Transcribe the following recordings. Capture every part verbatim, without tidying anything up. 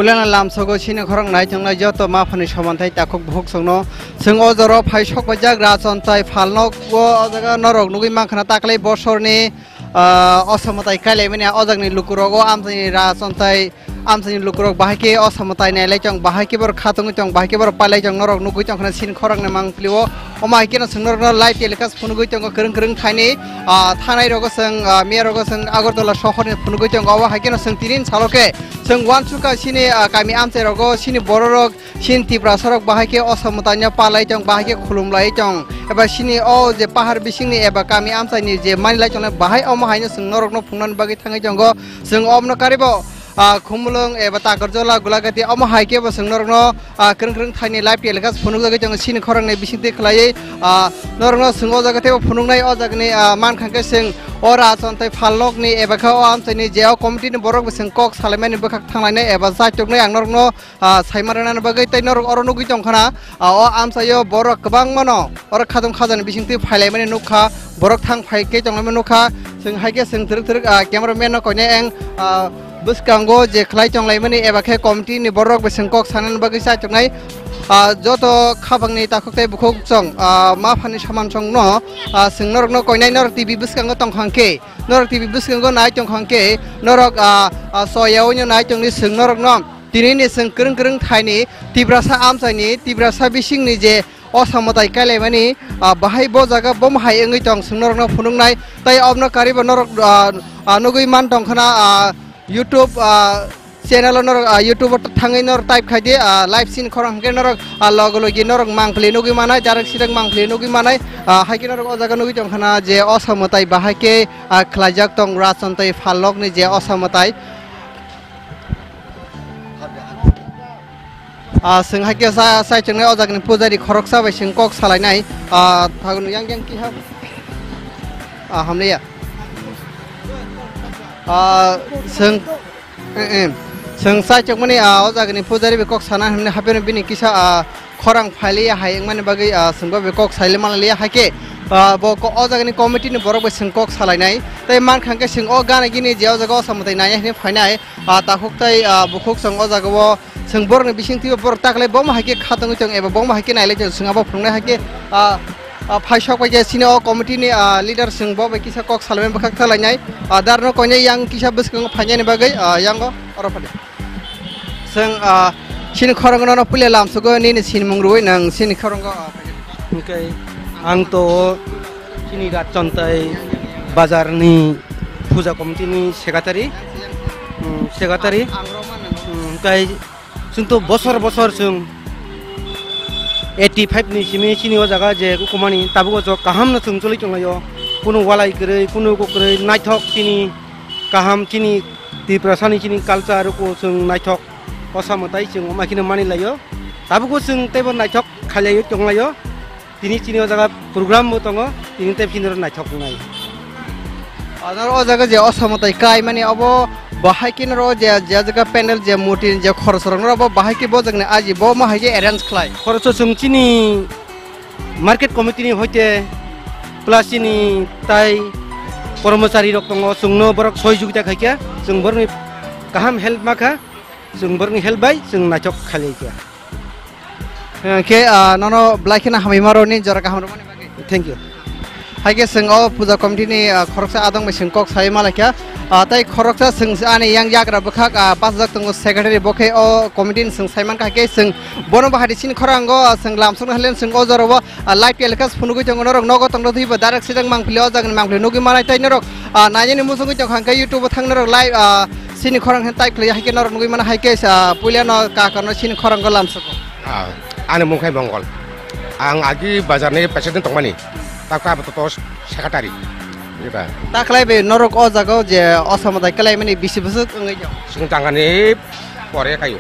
Puilano lamsogo chini khorang nai tongnai joto maphani somanthai takhuk bukhuk songno. Chwng o jora phai sok paijak Rajontai phalnok o, o jaga norok nugwi mankha na taklai bosorni, ah, osamwtai kailaimani o jagni lukurok o amchaini Rajontai amchaini lukurok bahai khe osamwtai nailai tong, bahai khe borok khatungwi tong, bahai khe borok pailai tong, norok nugwi tongkha na chini khorangni mangpili o. Omo hai kheno chwng norokno live telecast phunugwi tongo kwrwng kwrwng thaini, ah, thanai rogo chwng, ah, miya rogo chwng Agartala sohorni phunugwi tongo. Obo hai kheno chwng tini salo khe chwng uansukha chini, ah, kami amchai rogo chini bororok, chini Tiprasa rok bahai khe osamwtaino palai tong, bahai khe khulumlai tong, eba chini o je pahar bisingni eba kami amchaini je manilai tongnai bahai omo haino chwng norokno phunuknani bagwi thangwi tongo. Chwng omono karibo, ah, Khumulwng eba Takarjala, Gulagati omo hai khe bo chwng norokno, ah, kwrwng kwrwng thaini live telecast phunukjagwi tongo chini khorangni bisingtwi khwlaiwi, ah, norokno chwng o jaga teibo phunuknai o jagani, ah, mankha khe chwng o Rajontai phalnokni eba khe o amchaini je o committee ni borok bo chwng kok salaimani bwkhak thanglainai eba chaichoknai ang norokno, ah, saima rwnani bagwi tei norok oro nugwi tongkha na, ah, o amchaio borok kwbangmano oro khatung khajani bisingtwi phailaimani nukha, borok thang phai khe tonglaimani nukha. Chwng hai khe chwng twrwk twrwk, ah, camera man no koinai ang, ah, bwskango je khlai tonglaimani eba khe committee ni borok bo chwng kok sanani bagwi chaichoknai. Ah, joto khapangni takhuk tei bukhuk chwng, ah, maphani soman chwngno, ah, chwng norokno koinai norok T V bwskango tongkha hwnkhe, norok T V bwskango nai tongkha hwnkhe, norok, ah, ah, soyaui no nai tongni chwng norokno tinini chwng kwrwng kwrwng thaini Tiprasa amchaini, Tiprasa bisingni je osamwtai kailaimani, ah, bahai bo jaga bomo hai wngwi tong chwng norokno phunuknai. Tei obno karibo norok, ah, ah, nugwi man tongkha na, ah, YouTube, ah, channel o norok, ah, YouTube o thangwi norok type khai di, ah, live chini khorang hwnkhe norok, ah, logo logi norok mangpili nugwi manai, direct sidak mangpili nugwi manai. Ah, hai khe norok o jaga nugwi tongkha na je osamwtai bahai khe, ah, khlaijak tong Rajontai phalnokni je osamwtai. Ah, chwng hai khe sa, sai chwngnai o jagani pujari khoroksa bai chwng kok salainai. Ah, thagunu yang yang kiha. Ah, hamliya. Ah, chwng, eh, eh. Chwng sai chwngmani, ah, o jagani pujari bai kok sana hwnwi hapheno bini kisa, ah, khorang phailiya hai wngmani bagwi, ah, chwngbo bai kok saili manliya hai khe, ah, bo ko-, o jagani committee ni borok bai chwng kok salainai. Tei mankha hwnkhe chwng o gana gini je o jaga o samwtai nai hwnwi phainai. Ah, takhuk tei, ah, bukhuk chwng o jaga o chwng borokni bisingtwi borok taklai bomo hai khe kha tongwi tong eba bomo hai khe nailai tong chwng abo phunuknai hai khe, ah, ah, phai sok bai khe chini o committee ni, ah, leader chwng bo bai kisa kok salaimani bwkhak thalainai. Ah, darno koinai yang kisa bwskango phainani bagwi, ah, yango oro phadi. Chwng, ah, chini khorang no puila lamsugo nini sinimung rwui nang chini khorang o, ah, phai. Hwnkhe ang to o chini Rajontai bazar ni puja committee ni secretary, hmm, secretary, hmm, tei chwng to bosor bosor chwng eighty five ni simi chini o jaga je kumani tabuk o jok kaham no chwng choli tonglaio, kunu walai kwrwi, kunu kwrwi, naithok chini kaham chini Tiprasa ni chini culture ko chwng naithok osamwtai chwng omo kheno mani laio, tabuk o chwng teibo naithok khailaio tonglaio. Tini chini o jaga program bo tongo, tini tei phini oro naithok wngnai. Noro o jaga je osamwtai kai mani obo bahai khe noro je, je jaga pandal je murti je khorosrok noro bo bahai khe bo jagni aji bo ma hai khe arrange khlai. Khoroso chwng chini market committee ni hoite plus chini tai kormochari rok tongo, chwngno borok sohojogita khaikha, chwng borokni kaham help makha, chwng borokni help bai chwng naithok khailai kha. Hwnkhe, ah, nono belai kheno hambai maro nini jora kaham rwmani bagwi. Thank you. Hai khe chwng o puja committee ni, ah, khoroksa adong bai chwng kok sai malaikha. Ah, tei khoroksa chwng ani yang yagra bwkhak, ah, bachajak tongo secretary, bo khe o committee ni chwng sai mankha, hai khe chwng bono bahai chini khorango, ah, chwng lamsokno halen chwng o jorao, ah, live telecast phunugwi tongo norok nogo tongdo thwiba direct sidang mangpili o jagani mangpili nugwi manai tei norok, ah, nainani muchungwi tongkha hwnkhe YouTube o thang norok live, ah, Chini khorang khe type khlai hai khe norok nugwi mano hai khe sa puila no ka kano chini khorang go lamsoko. Ah, ani mung khai Mongol. Ang agi bazar ni president tongmani. Ta ka to secretary. Eba. Ta khlai be norok o jaga o je osamodai khlai mani bisi bwswk wngwi jao. Sing tangani pore kayo.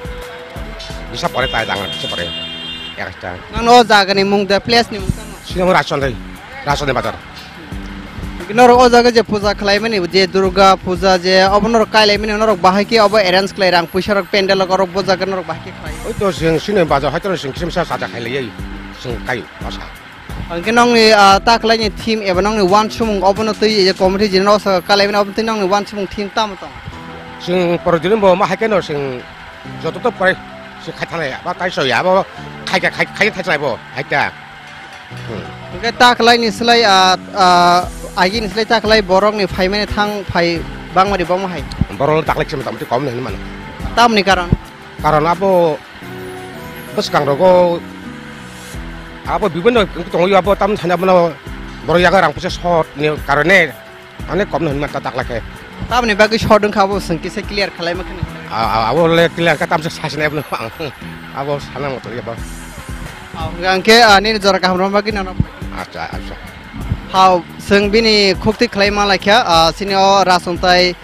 Bisa pore tai tangan bisa pore. Ekta. Nang o jaga ni mung de place ni mung tamo. Sing rachon dai. Rachon bazar. Norok o jaga je puja khlaimani, je Durga puja je obo norok kailaimani, norok bahai khe obo arrange khlai rang puisa rok pandal rok orok bo jaga norok bahai khe khlai. Oi to sing sini baja hai to sing kisim sa saja khailai sing kai masa. Hwnkhe nongni, ah, ta khlaini theme eba nongni uansukmung obono twi je committee je norok saka kailaimani obo twi nongni uansukmung theme tamo tong? Sing poro dini bo ma hai khe no sing Joto to pore se khai thalai, abo tai soi, abo khai khai khai thai chalai bo, hai ta. Hmm. Hwnkhe ta khlai ni slai, ah, ah, agi ni slai ta khlai borok ni phaimani thang phai bangmani bomo hai. Borok taklai chwng tamti kom hinwi mano. Tamni karon? Karon abo bwskang rogo abo bibinno tongwi abo tam thani abono borok yago rang puisa short ni karone. Ani kom no hinma ta takla khe. Tamni bagwi short wngkha abo swng kisa clear khlai ma khani. A, a, abo le clear kha tamsa sasina abo ang. Abo sana mo to yaba. Ang khe, ah, nini jora kaham rwma bagwi nano. Acha, acha. Hao, swng bini khukti khlai ma laikha, ah, sini o Rasuntai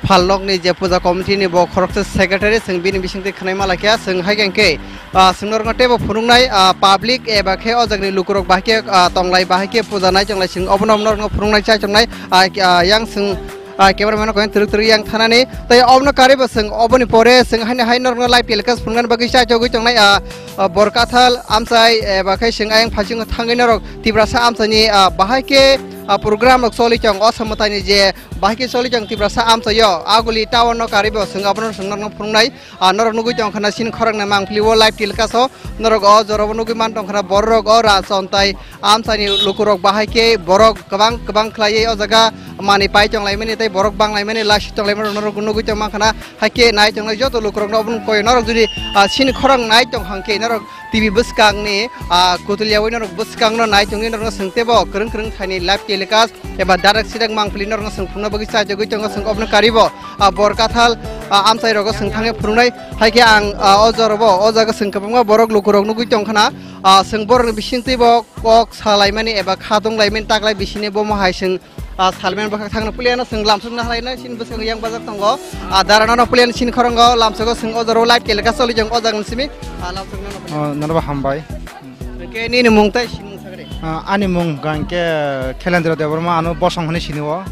Phalnokni je puja committee ni bo khoroksa secretary, swng bini bisingtwi khnai ma laikha, swng hai khe Ah, chwng norokno teibo phunuknai, ah, public eba khe o jagani lukurok bahai khe, ah, tonglai, bahai khe puja nai tonglai, chwng obono norokno phunuknai chai tongnai, ah, ki-, ah, yang chwng, ah, camera man rok twrwk twrwk yang thanani. Tei obono karwi bo chwng oboni pore chwng haino hai norokno live telecast phunuknani bagwi chai togwi tongnai, ah, ah, Borkathal amchai eba khe chwng ayang phasing thangwi norok Tiprasa amchaini, ah, bahai khe, ah, program rok choli tong o samwtaini je bahai khe choli tong Tiprasa amchaio aguli town no karwi bo chwng obono chwng norokno phunuknai. Ah, norok nugui tong khana sini khorang na mangpili o live telecast o norok o jora o nugui man tong khana borok o Raja Ontai amsani lukurok bahai khe borok kwbang kwbang khlaiwi o jaga mani pai tong laimani tei borok bang laimani laisi tong laimani norok nugui tong man khana hai khe nai tong nai joto lukurok no obono koi norok jodi, ah, sini khorang nai tong hang khe norok T V bwskang ni, ah, kutuliyawi norok bwskang no nai tongwi norok no swng tebo kwrwng kwrwng thani live telecast eba direct sidak mangpili norok no swng phunukna bagwi chai togwi tongo swng obono karibo. Ah, Borkathal, ah, amchai rogo swng thangwi phunuknai. Hai khe ang, ah, o jora bo, o jaga swng kwbangma borok lukurok nugwi tong khana. Ah, swng borokni bisingtwi bo kok salaimani eba kha tonglaimani taklai bisini bomo hai swng, ah, salmani bwkhak thangna puilano swng lamsokna halaina sini bwskango yang bajak tongo. Ah, darano no puilano sini khorongo lamsogo swng o jora o live telecast choli jong o jagani simi. Ah, lamsokna no puilano. Oh, nono bo hambai. Hwnkhe nini mung tei sini mung sagre? Ah, ani mung hwnkha hwnkhe Khelendra Debbarma, ano Bosong hwnwi sini o.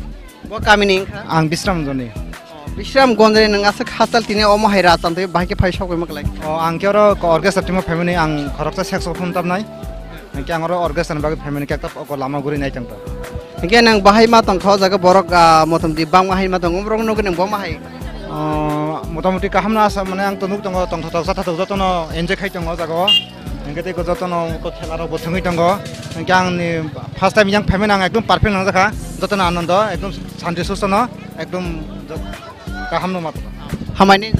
Bo kamini wngkha? Ang Bisramgonjni. Oh, Bisramgonjni nwng aswk hachal tini omo hai Raja Ontai bahai khe phai sokgwi mwklai? Oh, ang khe oro orchestra team o phaimani ang khoroksa sex o phone tabnai. Hwnkhe ang oro orchestra ni bagwi phaimani khe ekta oko lama guri nai tong tong. Hwnkhe nwng bahai ma tongkha o jaga borok, ah, motamoti bangma hai ma tongo, borok nugwi nwng bo ma hai? Oh, motamoti kaham no asa mane ang to nuk tongo, tongthotok chathotok jotono enjoy khai tongo o jaga o. Hwnkhe tei jotono ko khela rok bo thwngwi tongo. Hwnkhe ang ni first time yang phaimani ang ekdom perfect nangjakha. Jotono anondo, ekdom santi sustono, ekdom jot-, kaham no matha. Hambai ni.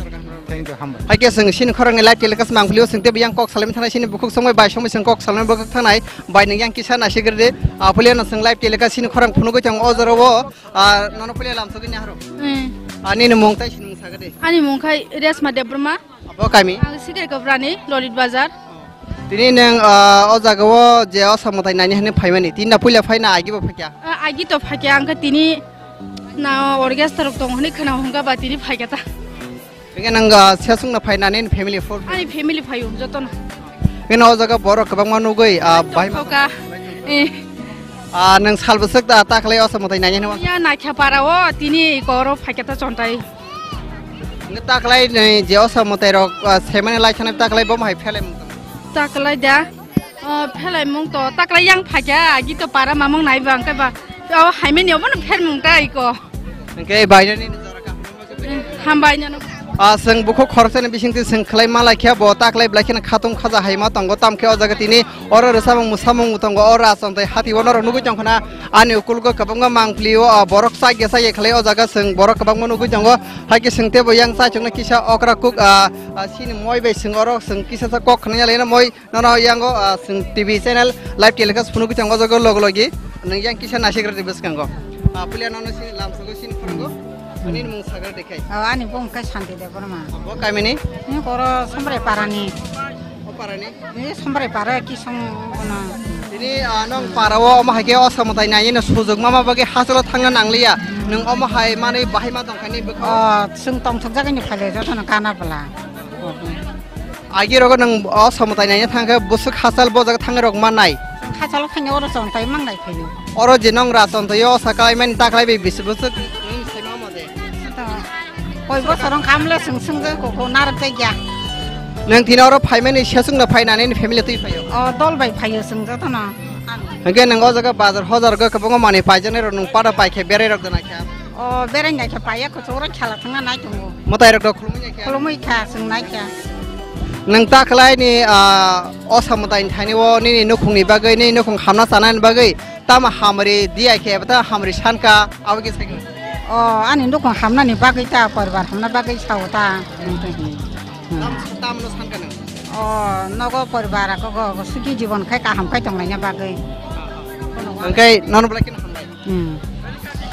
Thank you, hambai. Hai khe chwng sini khorang ni live telecast mangpili o chwng tei yang kok salai thangna sini bukhuk songbai bai songbai chwng kok salai bwkhak thangnai bai nwng yang kisa naisik rwdi. Ah, puilano chwng live telecast sini khorang phunugwi tongo o jora o. Ah, nono puila lamsogwi ni haro. Eh. Ah, nini mung tei sini mung sagade. Ani mung khai Resma Debbarma. Abo kami? Ang Sikai Kobrani, Lolit Bazar. Tini nwng, ah, o jaga o je o samwtai naini hwnwi phaimani, tini na puila phaina agi bo phaikha? Ah, agi to phaikha, ang khe tini na orchestra rok tong hwnwi khna hwnkha ba tini phaikha ta. Hwnkhe nwng, ah, sesung no phaina nini family full? Ani family phaio jotono. Hwnkhe o jaga borok kwbangma nugwi, ah, bai. Thokha. Eh. Ah, nwng sal bwswk da ta khlai o samwtai naini hwnwi? Ya naikha para o tini koro phaikha ta chontai. Nge taklai ni je o samwtai rok, ah, semani lai thani taklai bo hai phelai mung tong. Taklai da. Oh, phelai mung to taklai yang phaikha agi to para mamung nai bang khe ba. O haimani obo no pher mung ta iko. Hwnkhe bainani ni jora kaham. Hambai nano. Ah, chwng bukhuk khoroksani bisingtwi chwng khlai ma laikha bo taklai blai kheno khatung khaja hai ma tongo tamkhe o jaga tini oro rwchapmung mwsamung tongo o Raja Ontai hati o norok nugwi tong khna. Ani ukulgo kwbangma mangpili o, ah, borok chakya chakya khlai o jaga chwng borok kwbangma nugwi tongo. Hai khe chwng teibo yang chaichukna kisa okra kuk, ah, ah, sini moi bai chwng oro chwng kisa sa kok khna yalai moi nono yango, ah, chwng T V channel live telecast phunugwi tongo o jaga logi logi. Nwng yang kisa naisik rwdi bwskango. Ah, puila nono sini lamsogo sini phorango. Ani mung sagra dekhai. Ah, ani bung khe Santi Debbarma. Bo kamini? Ni koro Sombrai parani. O parani? Ni Sombrai para ki song bono. Tini, ah, nong para o omo hai khe o samwtai nai no sujok mama bagwi hachalo thangna nangliya. Nwng omo hai manwi bahai ma tongkha ni bwkha o? Ah, chwng tongthok jagani phale jotono kana bwla. Agi rogo nwng o samwtai nai thangkhe bwswk hachal bo jaga thangwi rok mannai. Hachalo thangya oro chontai mangnai phaio. Oro je nong ra chontai o sa kalaimani ta kalaibai bisi bwswk nwng sai ma mode. Koi bosor wng khamle swng swngja koko narwk jakya. Nwng tini oro phaimani sesung no phainani ni family twi phaio? O dol bai phaio swng jotono. Hwnkhe nwng o jaga bazar hojar go kwbangma manwi paijaknai rok nwng pada paikhe berai rok dana khe. O, berai nai khe paiya, kuchuk oro khela thangna nai tongo. Mwtai rok do khulumui nai khe? Khulumui kha, chwng nai kha. Nwng ta khlai ni, ah, o samwtai ni thani o nini nukhung ni bagwi, nini nukhung hamna chana ni bagwi tamo hamri diya khe, tamo hamri san kha, abo khe sai khe. O, ani nukhung hamna ni bagwi ta, poribar hamna bagwi sao ta. Tam, tam no san kha nwng? O, nogo poribar ko go, go sugi jibon khai kaham khai tong laina bagwi. Hwnkhe nono belai kheno hambai. Hmm.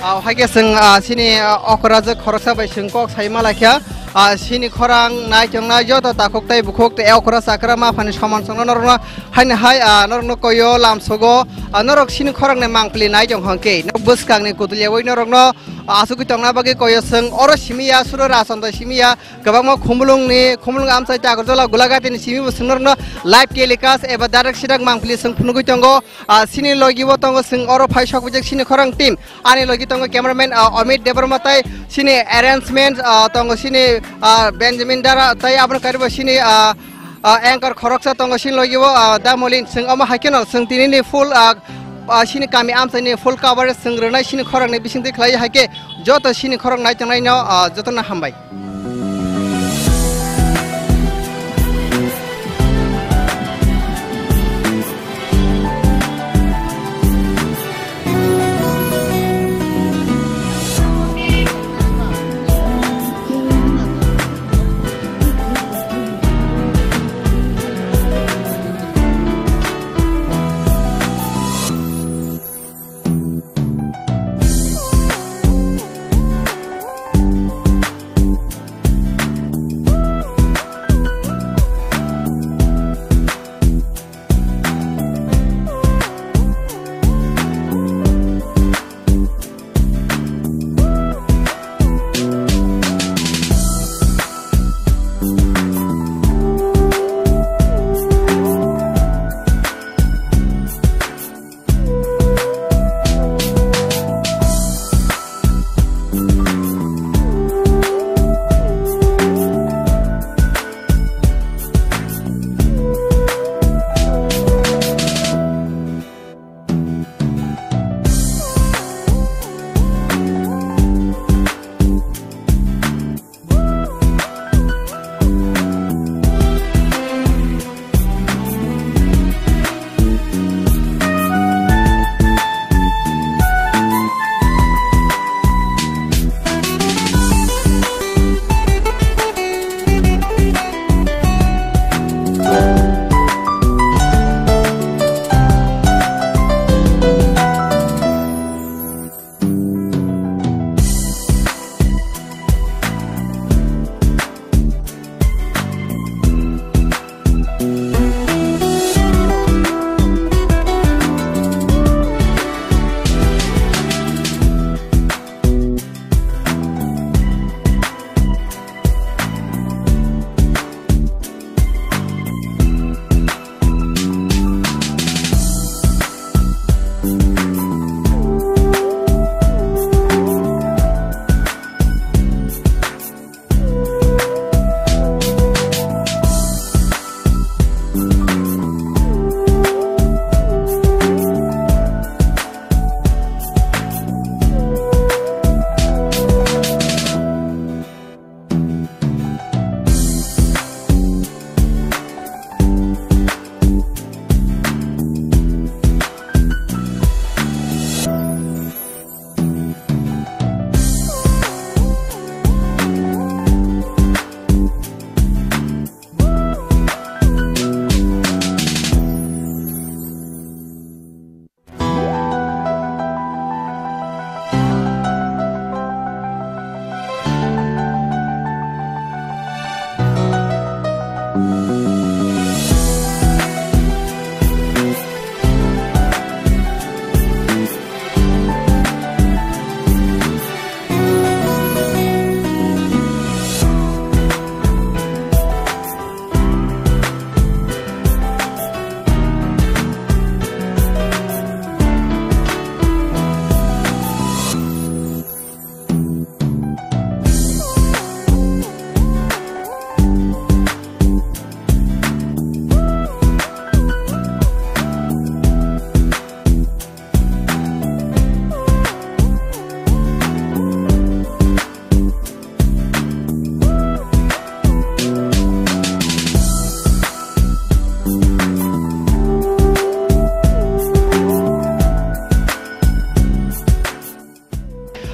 Ah, hai khe chwng, ah, chini, ah, okra je khoroksa bai chwng kok sai ma lai kha. Ah, chini khorang nai chwng nai joto takhuk tei bukhuk tei okra chakra ma phani soman chwngno norokno haino hai, ah, norokno koyo lamsogo, ah, norok chini khorang ni mangpili nai chwng hwnkhe. Bwskang ni kutuliyaui norokno, ah, asugwi tongna bagwi koyo chwng oro simi ya, suro rachondra simi ya, kwbangma Khumulungni, Khumulung amchai tei Agartala Gulaghatini simi bo chwng norokno live telecast eba direct sidak mangpili chwng phunugwi tongo. Ah, chini logi bo tongo chwng oro phai sok bijak chini khorang team. Ani logi tongo cameraman, ah, Amit Debbarma tei chini arrangement, ah, tongo chini, ah, Benjamin Dara tei abono karibo chini, ah, ah, anchor khoroksa tongo chini logi bo, ah, Da Molin. Chwng omo hai kheno chwng tinini full, ah, ah, chini kami amchaini full coverage chwng rwnai chini khorangni bisingtwi khlai hai khe joto chini khorang nai tongnaino, ah, jotono hambai.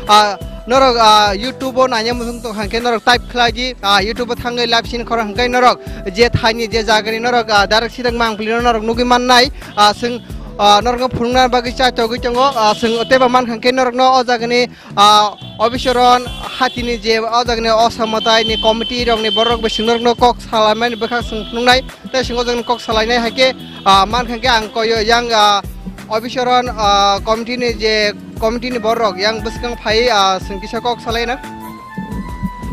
Ah, norok, ah, YouTube o naina muchung tong hwnkhe norok type khlai di, ah, YouTube o thangwi live sini khorang hwnkhe norok je thaini je jagani norok, ah, direct sida mangpili norok nugwi mannai, ah, chwng, ah, norokno phunukna bagwi cha togwi tongo, ah, chwng teibo mankha hwnkhe norokno o jagani, ah, Obisoron hatini je o jagani osamotai ni committee rokni borok bai chwng norokno kok salaimani bwkha chwng phunuknai. Tei chwng o jagani kok salainai hai khe, ah, mankha khe ang koyo yang, ah, Obisoron, ah, committee ni je committee ni borok yang bwskang phai, ah, chwng kisa kok salaina.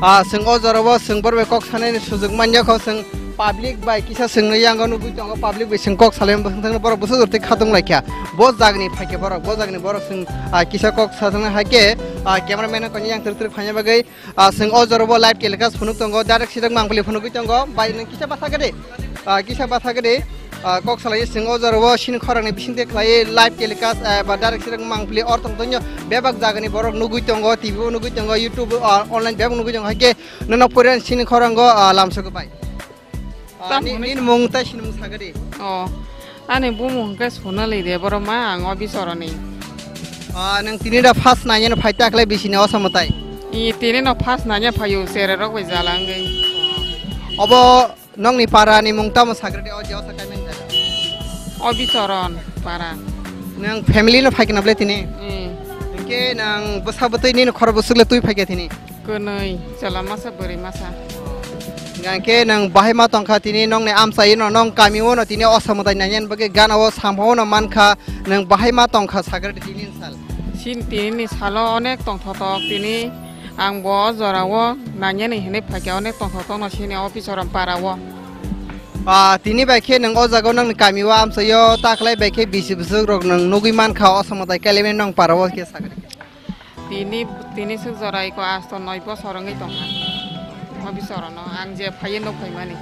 Ah, chwng o jorao chwng borok bai kok sanani sujuk manya kho, chwng public bai kisa chwngno yang nugwi tongo, public bai chwng kok salai bwswk thangno borok bwswk jor tei khatung lai kha. Bo jagni phai khe borok, bo jagni borok chwng, ah, kisa kok sajana hai khe, ah, cameraman no kanya yang twrwk twrwk phaina bagwi. Ah, chwng o jorao live telecast phunuk tongo, direct sida mangpili phunugwi tongo, bai nwng kisa bwsa gede, ah, kisa bwsa gede, ah, kok salai chwng o jorao sini khorang ni bising de khlai live telecast, ah, ba direct sida mangpili or tong tongo, bebak jagani borok nugwi tongo, T V o nugwi tongo, YouTube, ah, online bebak nugwi tongo, hai khe nono pore sini khorango, ah, lamsok bai. Ah, tam ni, hwnwi nini mung tai sinimung sagadi. Oh, ani bumung hwnkhe Sonali Debbarma, ang o Bisoroni. Ah, nwng tini da first nainani phai ta khlai bisini osamotai? I tini no first naina phaio, sere rok bai jala wngwi. Obo nongni para ni mung tamo sagradi o je osa kaimani jaga? O Bisoron para. Nwng family no phai kna ble tini? I. Hwnkhe nwng bwsa bwtwi nini khorok bwswk le twi phai kha tini? Kwnwi, chwla masa, bwrwi masa. Hingkhe nwng bahai ma tongkha tini nongni amchaino, nong kamio no tini osa mwtai nangya bagwi gana o sampha o no mankha, nwng bahai ma tongkha sakhe tini sal. Chini tini ni salo onek tongthotok tini ang bo o jora o nangyani hinwi phaikha, onek tongthotok no chini office o para o. Ah, tini bai khe nwng o jaga o nongni kamio amchaio ta khlai bai khe bisi bwswk rok nwng nugwi mankha osa mwtai kailaimani nong para o khe sakhe. Tini, tini swk jora iko asto noi bosor wngwi tongkha. O Bisorno ang je phaiwi nuk phaimani.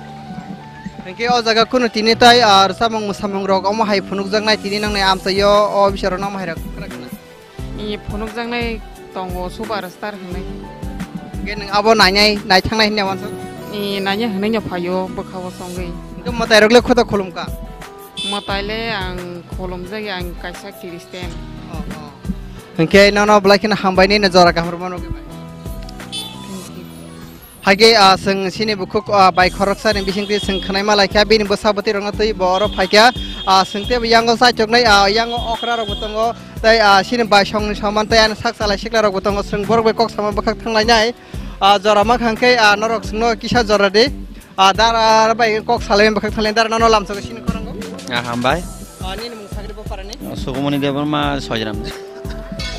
Hwnkhe o jaga kunu tini tai, ah, rwchapmung mwsamung rok omo hai phunukjaknai tini nongni amchaio o Bisorno omo hai rok kwrak khna. I phunukjaknai tongo superstar hwnwi. Hwnkhe nwng abo nainai, naithangnai hwnwi wansuk? I naina hwnwi no phaio bwkha o chongwi. Hwnkhe mwtai rok le khuda khulumkha? Mwtai le ang khulumjak ya, ang kaisa Christian. Oh, oh. Hwnkhe nono belai kheno hambai nini jora kaham rwmano. Thank you. Haikhe, ah, chwng chini bukhuk, ah, bai khoroksa ni bisingtwi chwng khwnaima laikha, bini bwsa bwtwi rokno twi bo oro phaikha, ah, chwng teibo yango chaichoknai, ah, yango okra rokbo tongo, tei, ah, chini bai songni soman tei ani sak chalai sikla rokbo tongo, chwng borok bai kok sama bwkhak thanglainai, ah, jora mankha hwnkhe, ah, norok chwngno kisa jora di. Ah, dara bai kok salai bwkhak thanglainai, dara nono lamsok sini khorango. Ah, hambai. Ah, nini mung sagri bo parani? Sukumoni Debbarma Sojram.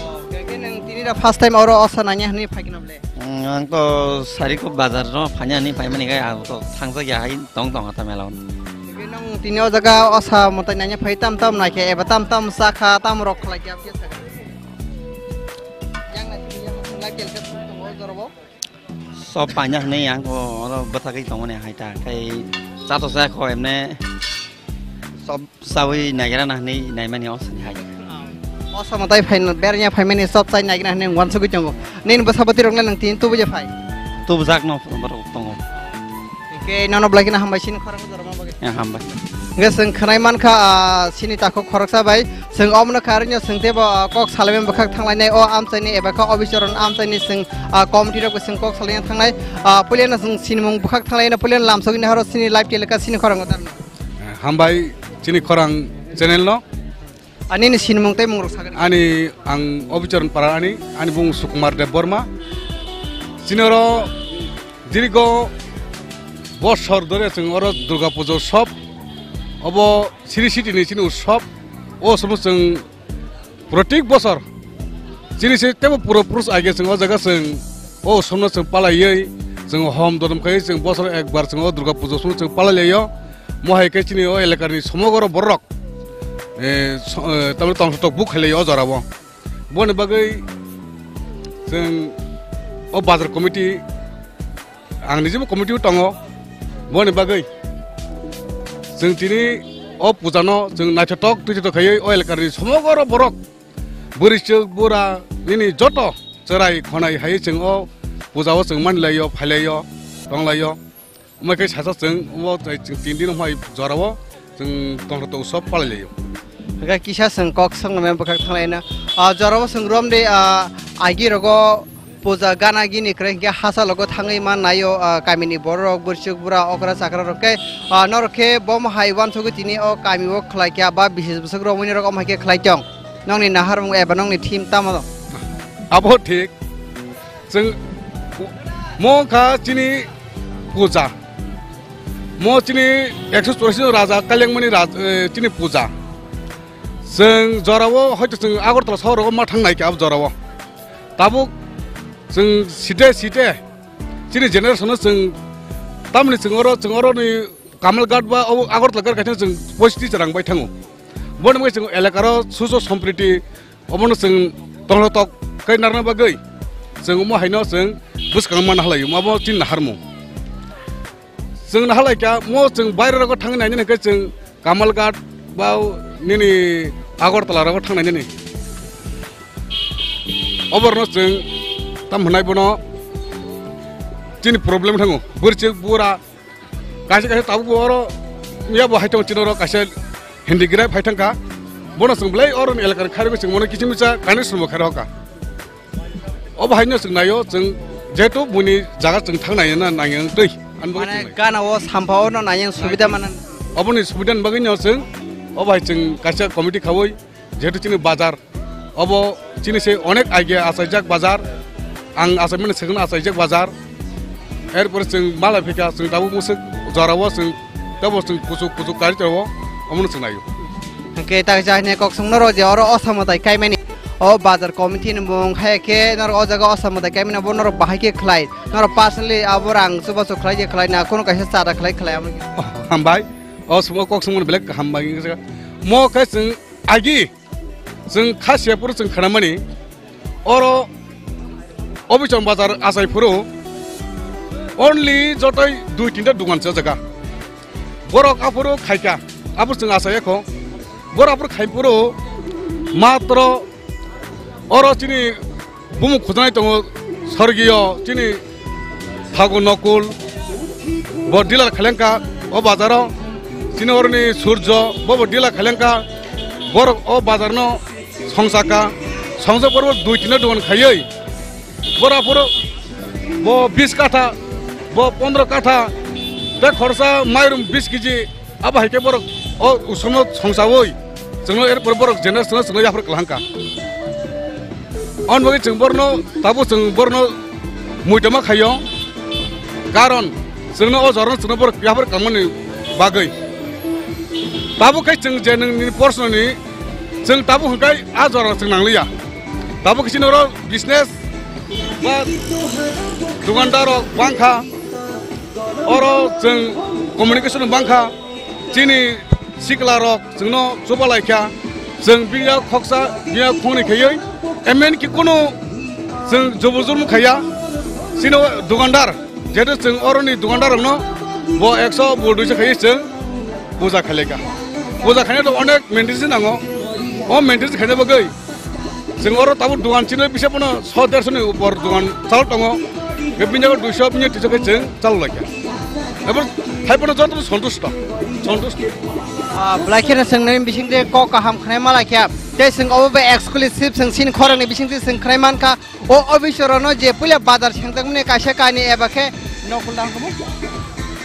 Oh, hwnkhe nwng tini da first time oro osa nanya hwnwi phaikhe noble? Mm, ang to sari ko bazar no phanya ni phaimani kai ang to thangjak ya hai tong tong ata mela on. Hwnkhe nwng tini o jaga osa mwtai nanya phai tam tam naikhe eba tam tam sakha tam rok khlai khe abkhe sakha. Yang nai yang nai kel ke tongo jorobo. Sob paina hwnwi ang ko oro bwthagwi tongmani hai ta, khai chato cha kho emne sob chawi naigra na hwnwi naimani o sani hai. O samo tai phaino bernya phaimani sob chai naigra hwnwi wansugwi tongo. Nini bwsa bwtwi rokno nwng tini tubuja phai? Tubujak no borok tongo. Hwnkhe nono belai kheno hambai sini khorang jora ma bagwi. Eh, hambai. Hwnkhe chwng khwnai mankha, ah, chini takhuk khoroksa bai. Chwng omono karwino chwng teibo, ah, kok salaimani bwkhak thanglainai o amchaini eba khe obisoron amchaini chwng, ah, committee rokbo chwng kok salaina thangnai. Ah, puilano chwng sinimung bwkhak thanglaina puilano lamsogwini horo chini live telecast chini khorang o darno. Hambai chini khorang channel no. Ani ni sinimung tei mungrok sagani. Ani ang obisoron para ani, ani bung Sukumar Debbarma. Chini oro dirigo bosor dore chwng oro Durga Puja utsob. Obo Sri City ni chini utsob. O somo chwng protik bosor chini se tebo puro purus age chwng o jaga chwng o somno chwng palaiwi chwng hom dodom khai chwng bosor ekbar chwng o Durga Puja somno chwng palai laio. Mohai khe chini o elakani somogoro borok, eh, so-, eh, tamni tongthok buk khailai o jorao. Boni bagwi chwng o bazar committee, ang nijebo committee o tongo. Boni bagwi chwng tini o puja no chwng naithotok twithotok khaiwi o elakani somogoro borok, bwrwi chwk bura nini joto chwrai khonai hai chwng o puja o chwng manilaio, phailaio, tonglaio. Omo khe saisa chwng omo tei chwng tin din hwnbai jorao chwng tongthok tong sob palai laio. Hwnkhe kisa chwng kok songmani bwkhak thanglaina. Ah, jorao chwng romdi, ah, Agi rogo puja gana gini kwrwi hinkhe hachalogo thangwi man naio, ah, kamini bororok, bwrwswk bura, okra chakra rok khe, ah, norok khe bomo hai uansugwi tini o kami o khlai kha ba bisis bwswk romwi norok omo hai khe khlai tong. Nokni naharmung eba nokni theme tamo? Abo thik. Chwng mo kha chini puja. Mo chini ekso churashi raja kalyangmani raj-, eh, chini puja. Chwng jorao hoito chwng Agartala sohorogo ma thang nai khe abo jorao. Tabuk chwng site site chini generation-o chwng tamni chwng oro, chwng oroni Kamalghat ba obo Agartala gari kaisa chwng poisti chwrang bai thango. Boni bagwi chwng elakaro sujo sompriti obono chwng tongthok kai narwkna bagwi chwng omo haino chwng bwskang manna halai omo abo chini naharmung. Chwng nahalai kha mo chwng baire rogo thangwi nainani hwnkhe chwng Kamalghat ba nini Agartala rogo thang nainani. Oborno chwng tam hwnai bono chini problem thango. Bwrwswk bura kaisa kaisa tabuk bo oro ya bo hai tongo chini oro kaisa handicraft hai thangkha. Bono chwng belai oroni elakani khairogwi chwng bono kiching misa connection bo khairokha. Obo haino chwng naio, chwng jehetu buini jaga chwng thang nai na nang yang twi. Ani bagwi Mane chwng nai. Gana o sampha o no nai yang subida Nai. Manan. Oboni subida ni bagwi no chwng obo hai chwng kaisa committee khaui jehetu chini bazar obo chini se onek agia achaijak bazar, ang achaimani swkang achaijak bazar. Erpore chwng malai phikha chwng tabuk musuk jorao chwng tabo chwng kuchuk kuchuk kari tabo omono chwng naio. Hwnkhe tak jahine kok song norok je oro osa mwtai kaimani o bazar committee ni mung hai khe norok o jaga osa mwtai kaimani bo norok bahai khe khlai norok personally abo rang chubachu khlai je khlai na kono kaisa chada khlai khlai amo. Hambai o sumo kok songmani belai kaham bai mo khe chwng agi chwng kha siya phuru chwng khanamani oro Obichong bazar achai phuru only jotoi dui tinta dukan se jaga. Borok aphuru khaikha, aphuru chwng achai ekho. Borok aphuru khai phuru matro oro chini bumung khujanai tongo sorgiyo chini Thago Nokul, bo dealer khailengkha o bazaro, chini oroni Surjo, bo bo dealer khailengkha, borok o bazarno songsaka, songsa borok dui tinta dukan khaiwi, bora phuru bo bis katha, bo pondro katha, tei khoroksa mairum bis kg, abo hai khe borok o usomno songsaui, chwngno erpore borok generation chwngno yaphar kwlangkha. Aboni bagwi chwng borno, tabuk chwng borno muitama khaio, karon chwngno o jorano chwngno borok yaphar kwlangmani bagwi. Tabuk khe chwng je nwngni porshononi chwng tabuk hwnkhai a jorano chwng nangliya. Tabuk khe chini oro business ba dukandar rok bangkha, oro chwng communication bangkha. Chini sikla rok chwngno chubalai kha, chwng bini yak khoksa, bini yak khongni khaiwi, emen ki kunu chwng jubur jurmu khaiya. Chini o dukandar, jehetu chwng oroni dukandar rokno bo ekso bo duiso khaiwi chwng puja khailai kha. Puja khaina to onek maintenance nango, o maintenance khaina bagwi Chwng oro tabuk dugan chini bisa bono so derso ni upor dugan chal tongo. Bini jaga duiso, bini tiso khe chwng chal lai kha. Ebo hai bono joto sontusto, sontusto. Ah, belai kheno chwng nini bising de kok kaham khnai malai kha. Tei chwng obo bai exclusive chwng sini khorang ni bising de chwng khnai man kha. O officer no je puila bazar sengjakmani kaisa kani eba khe Nokul Debbarma.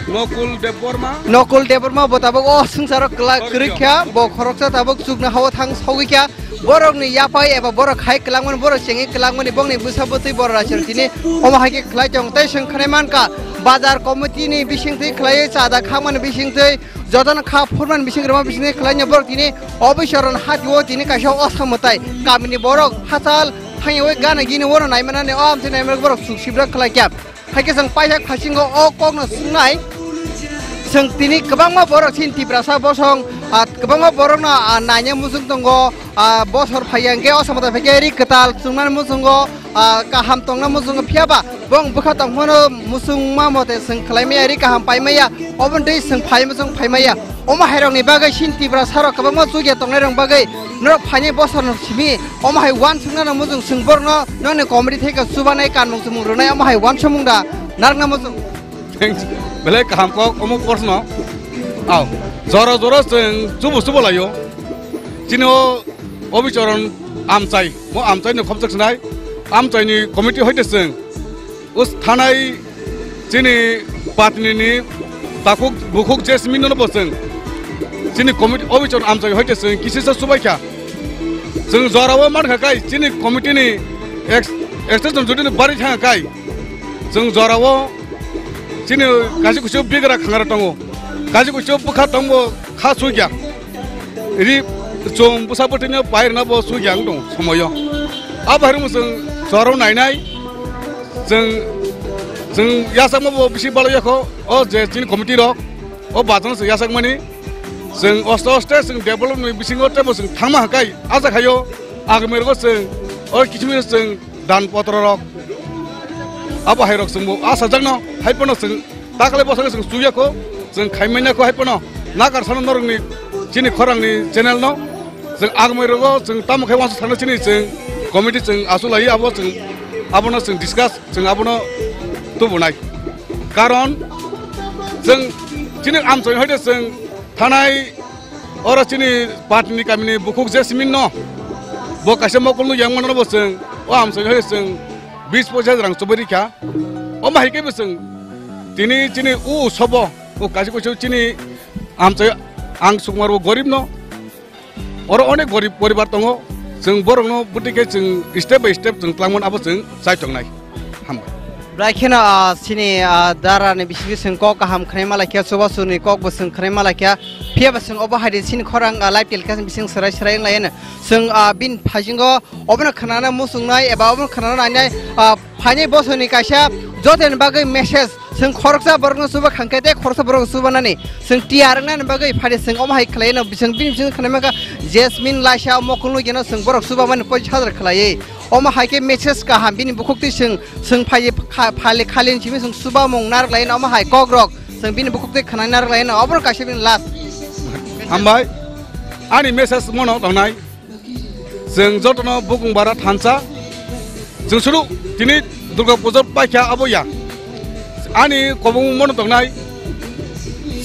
Nokul Debbarma. Nokul Debbarma bo tabuk o swngcharo kwla-, kwrwi kha, bo khoroksa tabuk chukno hao thang sogwi kha. Borokni yaphai eba borok hai kwlangmani, borok chengwi kwlangmani, bongni bwsa bwtwi borok rachel tini omo hai khe khlai tong tei chwng khnai man kha. Bazar committee ni bisingtwi khlaiwi chada khakmani bisingtwi jotono kha phurmani bising rwma bisingtwi khlaino borok tini officer rokni hatio tini kaisa osa mwtai kamini borok hachal thangyawi gana gini uano naimanani o amtwi naimanani borok chuk sibrak khlai kha. Hai khe chwng paithak phaisingo o kokno swngnai. Chwng tini kwbangma borok chini Tiprasa bosong, ah, kwbangma borokno, ah, naina muchung tongo, ah, bosor phaiya hwnkhe o samata phaikhe ri kwtal chwngmani muchungo, ah, kaham tongna muchungo, phiya ba bong bwkha tongphano muchungma mote chwng khlai maya, ri kaham pai maya, oboni twi chwng phai muchung phai maya. Omo hairokni bagwi chini Tiprasa rok kwbangma chukya tongnai rok bagwi norok phainai bosor no simi omo hai uansukna no muchung chwng borokno nokni committee thai khe chubanai kanmung chumung rwnai omo hai uansukmung da narwkna muchung. Thanks. Belai kaham kok omo porshno. Aw, jora jora chwng chubu chubu laio. Chini o Obichoron amchai, mo amchai no khopjak sinai. amchaini committee hoite chwng us thanai chini patni ni takhuk bukhuk Jasmine no bo chwng chini committee obichon amchai hoite chwng kisisa subai kha. Chwng jorao mankha kai chini committee ni ex-, extension jodi ni bari thang kai. Chwng jorao chini kachi kuchi bigra khangra tongo. Kachi kuchi bwkha tongo kha sugya. Ri chwng bwsa bwtwino pairwna bo sugya wng tong somoyo. Abo hairwng chwng jorao nainai. Chwng, chwng yasakma bo bisi balo yakho. O je chini committee rok. O bajang chwng yasakmani. Chwng oste oste chwng develop ni bisingo tebo chwng thangma hakai. Aja khayo. Agami rogo chwng. O kichimi chwng dan potro rok. Abo hai rok chwngbo asajakno, hai phano chwng takhwlai bosongo chwng chuya kho, chwng khaimanya kho, hai phano nakar sano norokni chini khorangni channel no. Chwng agmai rogo chwng tamo khai wansa thangna chini chwng committee chwng asu lai abo chwng abono chwng discuss chwng abono tubunai. Karon chwng chini amchai hoite chwng thanai oro chini patni kamini bukhuk Jasmine no bo kaisa mokol no yang mano bo chwng o amchai hai chwng bis pochis rang chobori kha. O ma hai khe bo chwng tini chini u sobo o kaisa kuchuk chini amchai ang sukmar bo gorib no oro onek gorib poribar tongo. Chwng borok no bwtwi khe chwng step by step chwng twlangmani abo chwng chai tongnai. Hambai. Bwlai kheno, ah, chini, ah, dara ni bisingo chwng kok kaham khwnai ma laikha, chubachu ni kok bo chwng khwnai ma laikha. Phiya ba chwng obo hai de chini khorang, ah, live telecast bising serai serai wng lai no. Chwng, ah, bini phasingo obono khwnana muchungnai eba obono khwnana nainai, ah, phainai bosor ni kaisa joto ni bagwi message. Chwng khoroksa borok no chuba khang khe tei khoroksa borok no chuba nani. Chwng tiyar wng nani bagwi phai de chwng omo hai khlai no. Chwng bini bising khwnai ma kha Jasmine Laisa mokol no geno chwng borok chuba mani pochis hajar khlai. Omo hai khe message kaham bini bukhuk twi chwng, chwng phai, kha-, phali khali ni simi chwng chuba mung narwk lai no omo hai kok rok chwng bini bukhuk twi khwnai narwk lai no obo kaisa bini last. Hambai, ani message mono tongnai, chwng jotono bukung bara thansa, chwng suru tini Durga Puja paikha abo ya, ani kobong mono tongnai,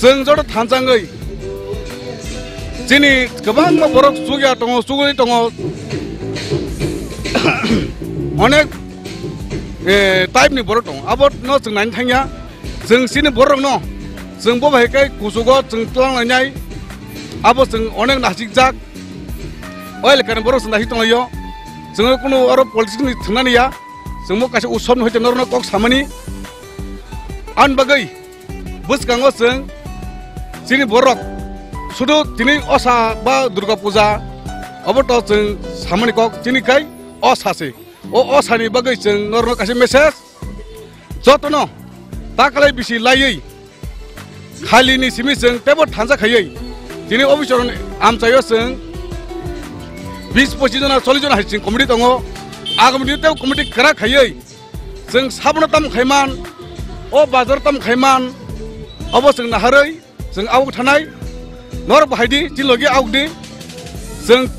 chwng joto thansa wngwi Chini kwbangma borok chukya tongo, chugwi tongo. Onek, eh, type ni borok tongo. Abo no chwng naini thangya. Chwng chini borok no chwng bo bai khe kuchugo chwng twlang lainai. Abo chwng onek nasik jak. O elekani borok chwng nasik tonglaio. Chwng kunu oro politics ni thwngnani ya. Chwng bo kaisa utsob ni hoite norok no kok samani. Ani bagwi bwskango chwng chini borok sudu tini osa ba Durga Puja obo to chwng samani kok chini kai osa se. O osa ni bagwi chwng norno kaisa message jotono takalai bisi laiwi khali ni simi chwng tebo thansa khaiwi tini office rok amchaio chwng bis pochis jona chollish jona hai chwng committee tongo. Agami dino tebo committee kwrak khaiwi Chwng sabono tamo khaiman, o bazar tamo khaiman, obo chwng naharwi chwng aug thanai, norok bo haidi, chini logi aug di, chwng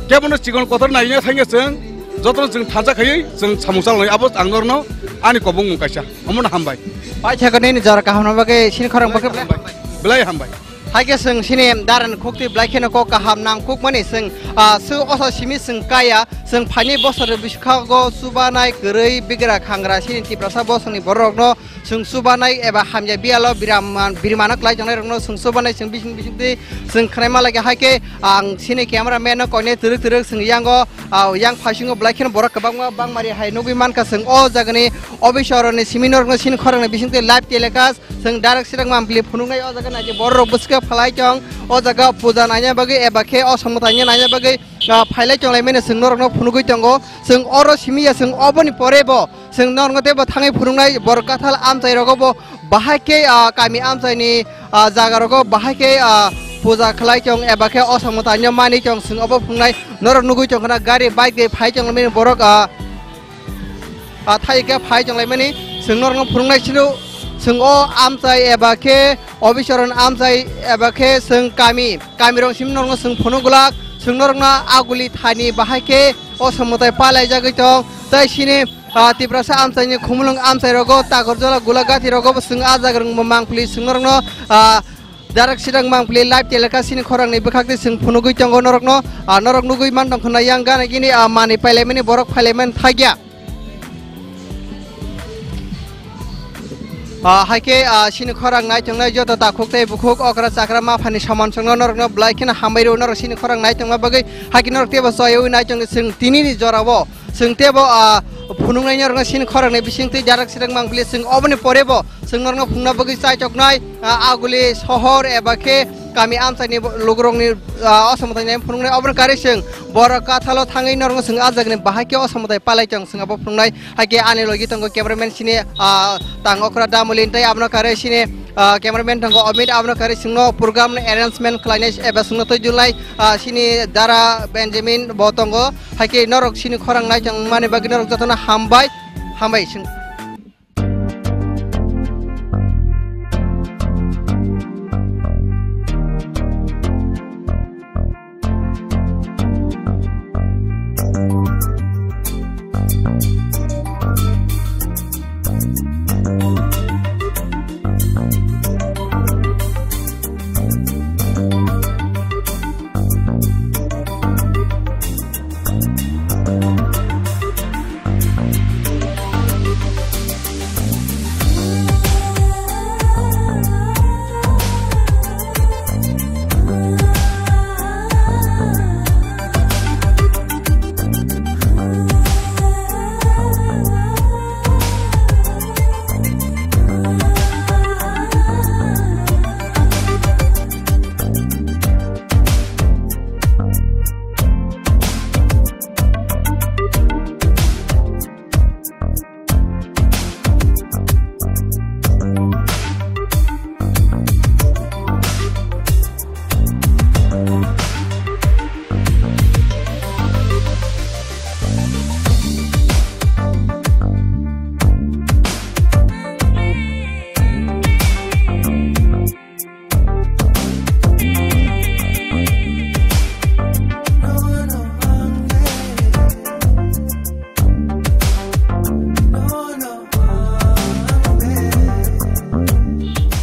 kebono chikon kotor naina thangya chwng, jotono chwng thansa khaiwi chwng samung chalnai, abo ang norno ani kobong mung kaisa, omono hambai. Paithakgwi nini jora kahamno bagwi sini khorang bagwi belai hambai. Belai hambai. Hai khe chwng chini darani khuktwi belai kheno kok kaham nangkukmani chwng, ah, chwng osa simi chwng kaya, chwng phaini bosor bwskango chubanai kwrwi bigra khangra chini Tiprasa bosongni bororokno chwng chubanai eba hamya biyalo birama-, birimano klai tongnairokno chwng chubanai chwng bising bisingtwi chwng khwnaima laiya. Hai khe ang chini camera man no koinai twrwk twrwk chwng yango, ah, yang phaisingo belai kheno borok kwbangma bangmari hai nugwi mankha chwng o jagani office oroni simi norokno chini khorangni bisingtwi live telecast Chwng direct Sirang Mampli phunuknai o jaga naidi borok bwswk phalai tong, o jaga puja naina bagwi eba khe o samung tangna naina bagwi, ah, phailai tonglaimani chwng norokno phunugwi tongo. Chwng oro simi ya, chwng oboni pore bo chwng norokno teibo thangwi phunuknai borok kathal amchai rogo bo bahai khe, ah, kami amchaini, ah, jaga rogo bahai khe, ah, puja khlai tong eba khe o samung tangna mani tong chwng obo phunuknai norok nugwi tongkhna gari bike bai phai tonglaimani borok, ah, ah, thai khe phai tonglaimani, chwng norokno phunuknai sino, chwng o amchai eba khe office oroni amchai eba khe chwng kami, kamirok simi norokno chwng phunuk glak, chwng norokno aguli thani bahai khe o samung tai palaijagwi tong, tei sini, ah, Tiprasa amchaini khumulwng amchai rogo, Takarjala, Gulagati rogo bo chwng a jaga rwngmo mangpli chwng norokno, ah, Darak sidang mangpili live telecast sini khorangni bwkhak tei chwng phunugwi tongo norokno, ah, norok nugwi man tong khna yang gana gini, ah, manwi pailaimani borok phailaimani thakya. Ah, hai khe, ah, chini khorang nai tongnai joto takhuk tei bukhuk okra chakra ma phani soman chwngno norokno belai kheno hambai rw norok chini khorang nai tongma bagwi. Hai khe norok teibo choyaui nai tongdi chwng tinini jorao chwng teibo, ah, phunuknai norokno chini khorangni bisingtwi darak sirak mangpili chwng oboni porebo chwng norokno phunukna bagwi chaichoknai, ah, aguli sohor eba khe kami amchaini bo-, lukurokni, ah, osamwtai nai phunuknai oboni karwi chwng borok kathalo thangwi norokno chwng ah jagani bahai khe osamwtai palai tong chwng abo phunuknai. Hai khe ani logi tongo cameraman sini, ah, tang okra Damulin tei abono karwi sini, ah, cameraman tongo Amit, abono karwi chwngno program arrangement khlainai eba chwngno twi dunlai, ah, sini Dara Benjamin bo tongo. Hai khe norok sini khorang nai tongmani bagwi norok jotono hambai, hambai chwng.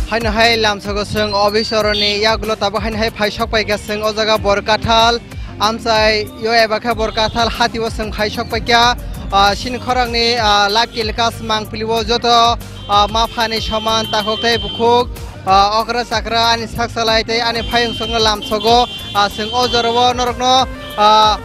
Haino hai lamsogo chwng office oroni yagulo tabuk haino hai phai sok paikha chwng o jaga Borkathal amchai yo eba khe Borkathal hatio chwng phai sok paikha, ah, sini khorangni, ah, live telecast mangpilio joto, ah, ma phani soman takhuk tei bukhuk, ah, okra chakra ani sak salai tei ani phayung songno lamsogo, ah, chwng o jorao norokno, ah,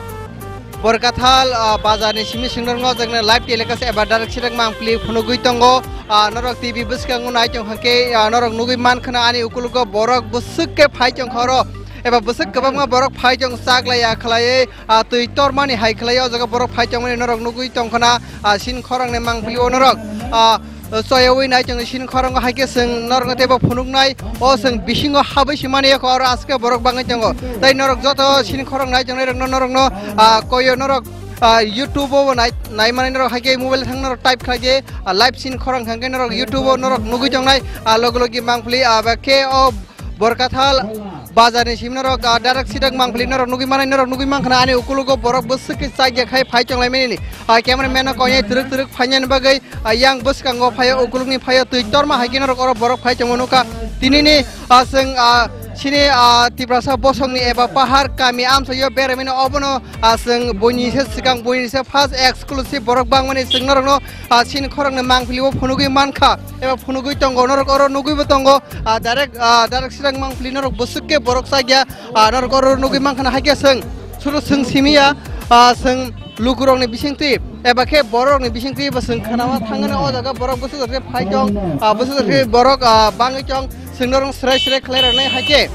Borkathal, ah, bazarni simi singnorno jagna live telecast eba direct sirak mangpili phunugwi tongo. Ah, norok T V bwskango nai tong hwnkhe, ah, norok nugwi mankha ani ukulugo borok bwswk khe phai tongkha oro eba bwswk kwbangma borok phai tong chaklaiya khlaiwi, ah, twi tormani hai khlaiwi o jaga borok phai tongmani norok nugwi tongkhana, ah, sin khorangni mangpilio norok, ah, choyaui nai tongni sini khorango hai khe chwng norokno teibo phunuknai, o chwng bisingo habwi se mani yakho oro aske borok bangwi tongo. Tei norok joto sini khorang nai tongnai rokno norokno, ah, koyo norok, ah, YouTube o nai, nai mani norok hai khe mobile thang norok type khlai khe, ah, live sini khorang thang khe norok YouTube o norok nugwi tongnai, ah, logi logi mangpili, ah, ba khe o Borkathal bazarni simi norok, ah, direct sidak mangpili norok nugwi manai norok nugwi mankha ani ukulugo borok bwswk khe chakya khai phai tonglai mani. Ah, cameraman no koinai twrwk twrwk phainani bagwi, ah, yang bwskango phaio ukulukni phaio twi torma hai khe norok oro borok phai tongma nukha. Tinini, ah, chwng, ah, sini, ah, Tiprasa bosongni eba pahar kami amchaio berai mani obono, ah, chwng buini se swkang buini se first exclusive borok bangmani chwng norokno, ah, sini khorangni mangpili o phunugwi mankha eba phunugwi tongo norok oro nugwi bo tongo. Ah, direct, ah, direct sidak mangpili norok bwswk khe borok chakya, ah, norok oro nugwi mankha hai khe chwng suru chwng simiya, ah, chwng lukurokni bisingtwi eba khe borokni bisingtwi bo chwng khnama thangmani o jaga borok bwswk khe phai tong, ah, bwswk khe borok, ah, bangwi tong chwng norok srai srai khlai rwnai hai khe,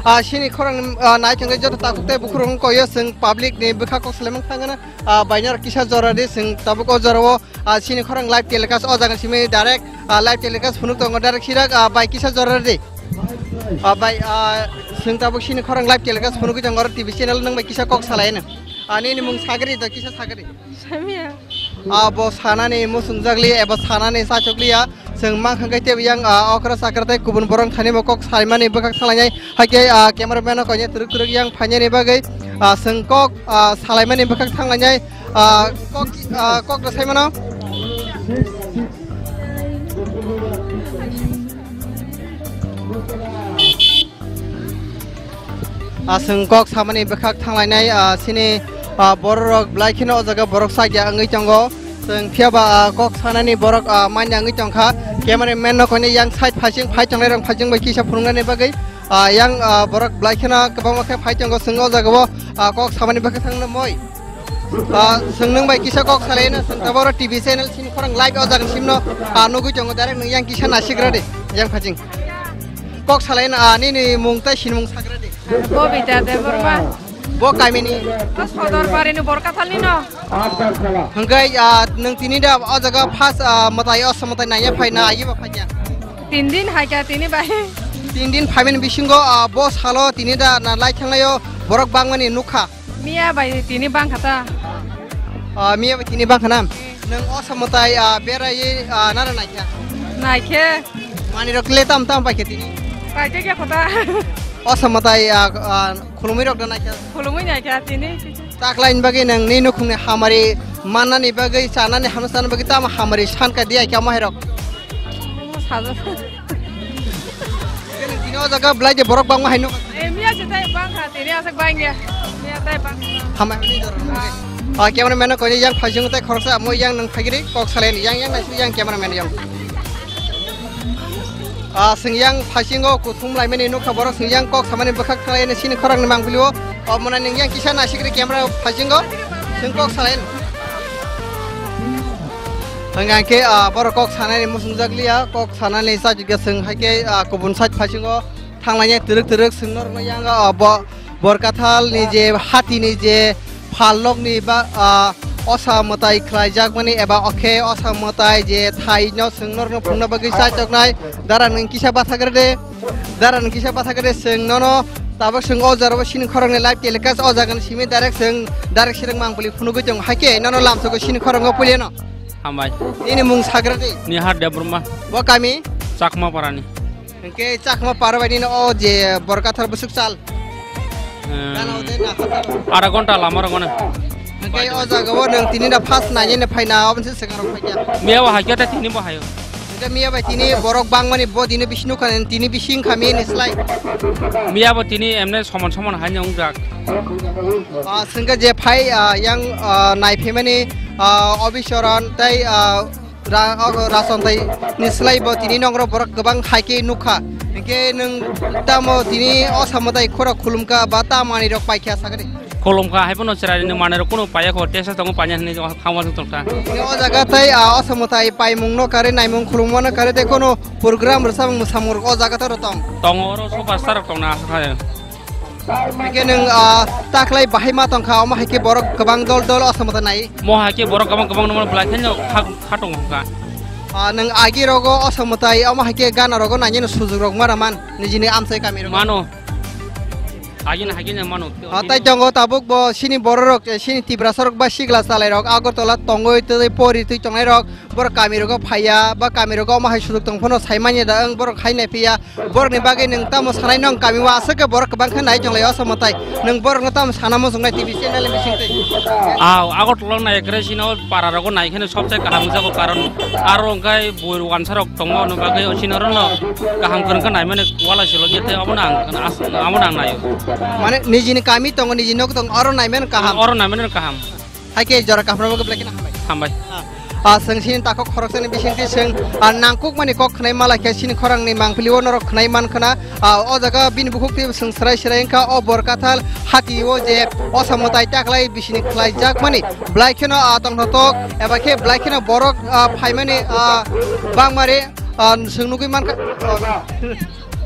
ah, sini khorang, ah, nai tongwi joto takhuk tei bukhurok wng koyo chwng public ni bwkha kok salaimang thangmani, ah, bai norok kisa jora di chwng tabuk o jorao. Ah, sini khorang live telecast o jaga simi direct, ah, live telecast phunuk tongo direct sirak, ah, bai kisa jora di. Ah, bai, ah, chwng tabuk sini khorang live telecast phunugwi tongo oro T V channel nang bai kisa kok salai no. Ah, nini mung sagri do kisa sagri. Samia. Ah, bo sanani musung jagli eba sanani sachokliya. Chwng mang khangai tei yang, ah, okra chakra tei kubun borok thani bo kok saimani bwkhak thalainai. Hai khe, ah, cameraman no koine twrwk twrwk yang phainani bagwi, ah, chwng kok, ah, salaimani bwkhak thanglainai. Ah, kok, ah, kok da saimano. Ah, chwng kok samani bwkhak thanglainai, ah, sini, ah, bororok belai kheno o jaga borok chakya wngwi tongo. Chwng phiya ba, ah, kok sanani borok, ah, manya wngwi tongkha. Cameraman no koine yang side phasing phai tongnai rok phasing bai kisa phunuknani bagwi, ah, yang, ah, borok belai kheno kwbangma khe phai tongo. Chwng o jaga o, ah, kok samani bagwi thangna moi. Ah, chwng nwng bai kisa kok salaino, chwng tabuk oro T V channel sini khorang live o jaga simno, ah, nugwi tongo, direct nwng yang kisa nasigra de, yang phasing. Kok salaino, ah, nini mung tai sinimung sagra de. Bobita Debbarma. Bo kamini? O Sodor Parini Borkathalni no. Hwnkhe, ah, nwng tini da o jaga first, ah, mwtai, osa mwtai naiya phaina, agibo phaikha? Tin din haikha tini bai. Tin din phaimani bisingo, ah, bo salo tini da na lai thangnaio borok bangmani nukha. Miya bai tini bangkha ta. Ah, miya bai tini bangkha na? Nwng osa mwtai, ah, beraiwi, ah, nara naikha? Naikhe. Manwirok le tam tam paikha tini? Paikhe khe khota. Osa mwtai, ah, ah, khulumwirok da naikha? Khulumwi naikha tini. Taklaini bagwi nwng ni nukhungni hamari mannani bagwi, chanani hamya chanani bagwi tamo hamari sankha di aikha mahairok? Omo sajak. Tini o jaga belai je borok bangma haino. Eh, miya se tai bangkha, tini aswk bangya. Miya tai bangkha. Hamai hwnwi jora. Ah, cameraman no koini yang phasing tai khoroksa amo yang nwng phagiri kok salai yang yang naisi yang cameraman yang. Ah, sing yang phasingo kuthum laimani nukha borok sing yang kok samani bwkhak khlaini sini khorang ni mangpili o. O mona ning yang kisa nasikri camera phasingo sing kok salai. Hwnga khe, ah, borok kok sanani muchungjak liya, kok sanani sajikya chwng hai khe, ah, kubun side phasingo thanglainai twrwk twrwk chwng norokno yang, ah, bo-, Borkathal ni je hati ni je phalnok ni ba, ah, osa mwtai khlaijakmani eba okhe osa mwtai je thai no chwng norokno phunukna bagwi chaichoknai dara nwng kisa bathakre de, dara nwng kisa bathakre de chwng nono tabuk chwng o jora bo sini khorang ni live telecast o jaga ni simi direct chwng direct sirang mangpili phunugwi tongo hai khe nono lamsogo sini khorang o puileno. Hambai. Nini mung sagra de? Nihar Debbarma. Bo kami? Chakma Parani. Hwnkhe Chakma Para bai nini o je Borkathal bwswk chal? Hmm. Gana o de na khatar. Ada ghonta lama rok mano. Hwnkhe o jaga o nwng tini da first nainani phaina, obo se swkang rok phaikha. Miya bo haikhe tei tini bo haio. Hwnkhe miya bai tini borok bangmani bo tini bisi nukha, tini bisi wngkha miya ni slai. Miya bo tini emne soman soman haino wngjak. Ah, hwnkhe je phai, ah, yang, ah, naiphaimani, ah, Obichoron tei, ah, Ra-, o, Rason tai ni slai bo tini nongro borok kwbang hai khe nukha. Hinkhe nwng tamo tini o samo tai khorok khulumkha ba tamo ani rok paikha sakani? Khulumkha hai phano chwrai ni manwi rok kunu paiya kho, tesa tongo paina hinwi hama tongkha. Tini o jaga tai, a, o samo tai paimung no kare, naimung khulumma no kare, tei kono program rwchapmung mwsamung rok o jaga tai rw tong? Tongo, oro superstar rok tongna aswk hai. Hingke nwng, ah, taklai bahai ma tongkha, omo hai khe borok kwbang dol dol o samata nai. Mo hai khe borok kwbang kwbang nangmano belai kheno kha, kha tongo kha. Ah, nwng agi rogo o samata, omo hai khe gana rogo nai nini sujuk rok mara man, nijini amchai kami rogo. Mano. Agi na, agi na mano. Ah, tai tongo tabuk bo sini borok rok, eh, sini Tiprasa rok ba sigla chalai rok, Agartala tongoi tei pori twi tongnai rok. Borok kami rogo phaiya, ba kami rogo omo hai sujuk tong phano sai manya da, ang borok hai nai phiya, borok ni bagwi nwng tamo sanai nong kami o aswk khe borok kwbang khe nai tong lai o samung tai, nwng borok no tamo sana muchung nai T V channel ni bising twi. Aw, Agartala nai kre sino para rogo nai kheno sobse kaham jago, karon aro wngkhai bui wansa rok tongo, ono bagwi o sino rono kaham kwrwng khe nai mani wala silo nge te omo nang, omo nang nai. Mane nijini kami tongo, nijini nok tongo, oro nai mani kaham. Oro nai mani kaham. Hai khe jora kaham rok belai kheno hambai. Hambai. Ah, ah, chwng sini takhuk khoroksani bisingtwi chwng, ah, nangkukmani kok khwnai mala khe sini khorangni mangpili o norok khwnai man khna. Ah, o jaga bini bukhuk twi chwng swrai swrai wngkha o Borkathal hati o je o samung tai taklai bisini khlaijakmani belai kheno, ah, tongthotok eba khe belai kheno borok, ah, phaimani, ah, bangmari, ah, chwng nugwi mankha.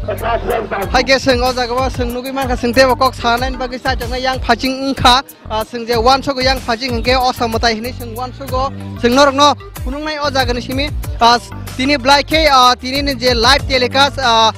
Hai khe chwng o jaga o chwng nugwi mankha chwng teibo kok sanani bagwi chachoknai yang phaching wngkha. Ah, chwng je uansukgo yang phajing hinkhe o samung tai hinwi chwng uansukgo, chwng norokno phunuknai o jagani simi. Ah, tini belai khe, ah, tini ni je live telecast, ah,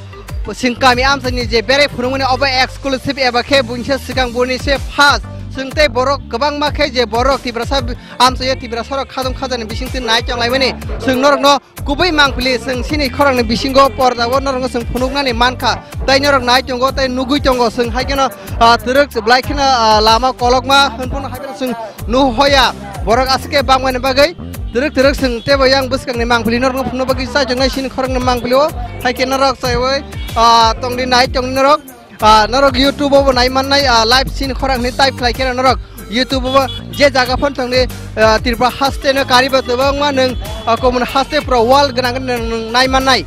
chwng kami amchaini je berai phunukmani obo exclusive eba khe buini se swkang buini se first. Chwng tei borok kwbangma khe je borok Tiprasa amchaio Tiprasa rok khajang khajani bisingtwi nai tonglaimani chwng norokno kubui mangpili chwng sini khorangni bisingo porda o norokno chwng phunuknani mankha. Tei norok nai tongo, tei nugui tongo, chwng hai kheno, ah, twrwk belai kheno, ah, lama kolokma hwnphano hai kheno chwng nuhoya. Borok aswk khe bangmani bagwi twrwk twrwk chwng teibo yang bwskangni mangpili norokno phunukna bagwi chaichoknai sini khorangni mangpili o. Hai khe norok chaiwi, ah, tongdi nai tongdi norok. Ah, norok YouTube o bo nai mannai, ah, live scene khorang hinwi type khlai khe norok YouTube o je jaga phano tongni, ah, Tripura haste no kariba tobangma nwng, ah, komon haste pura world gwnang nwng, nwng nai mannai.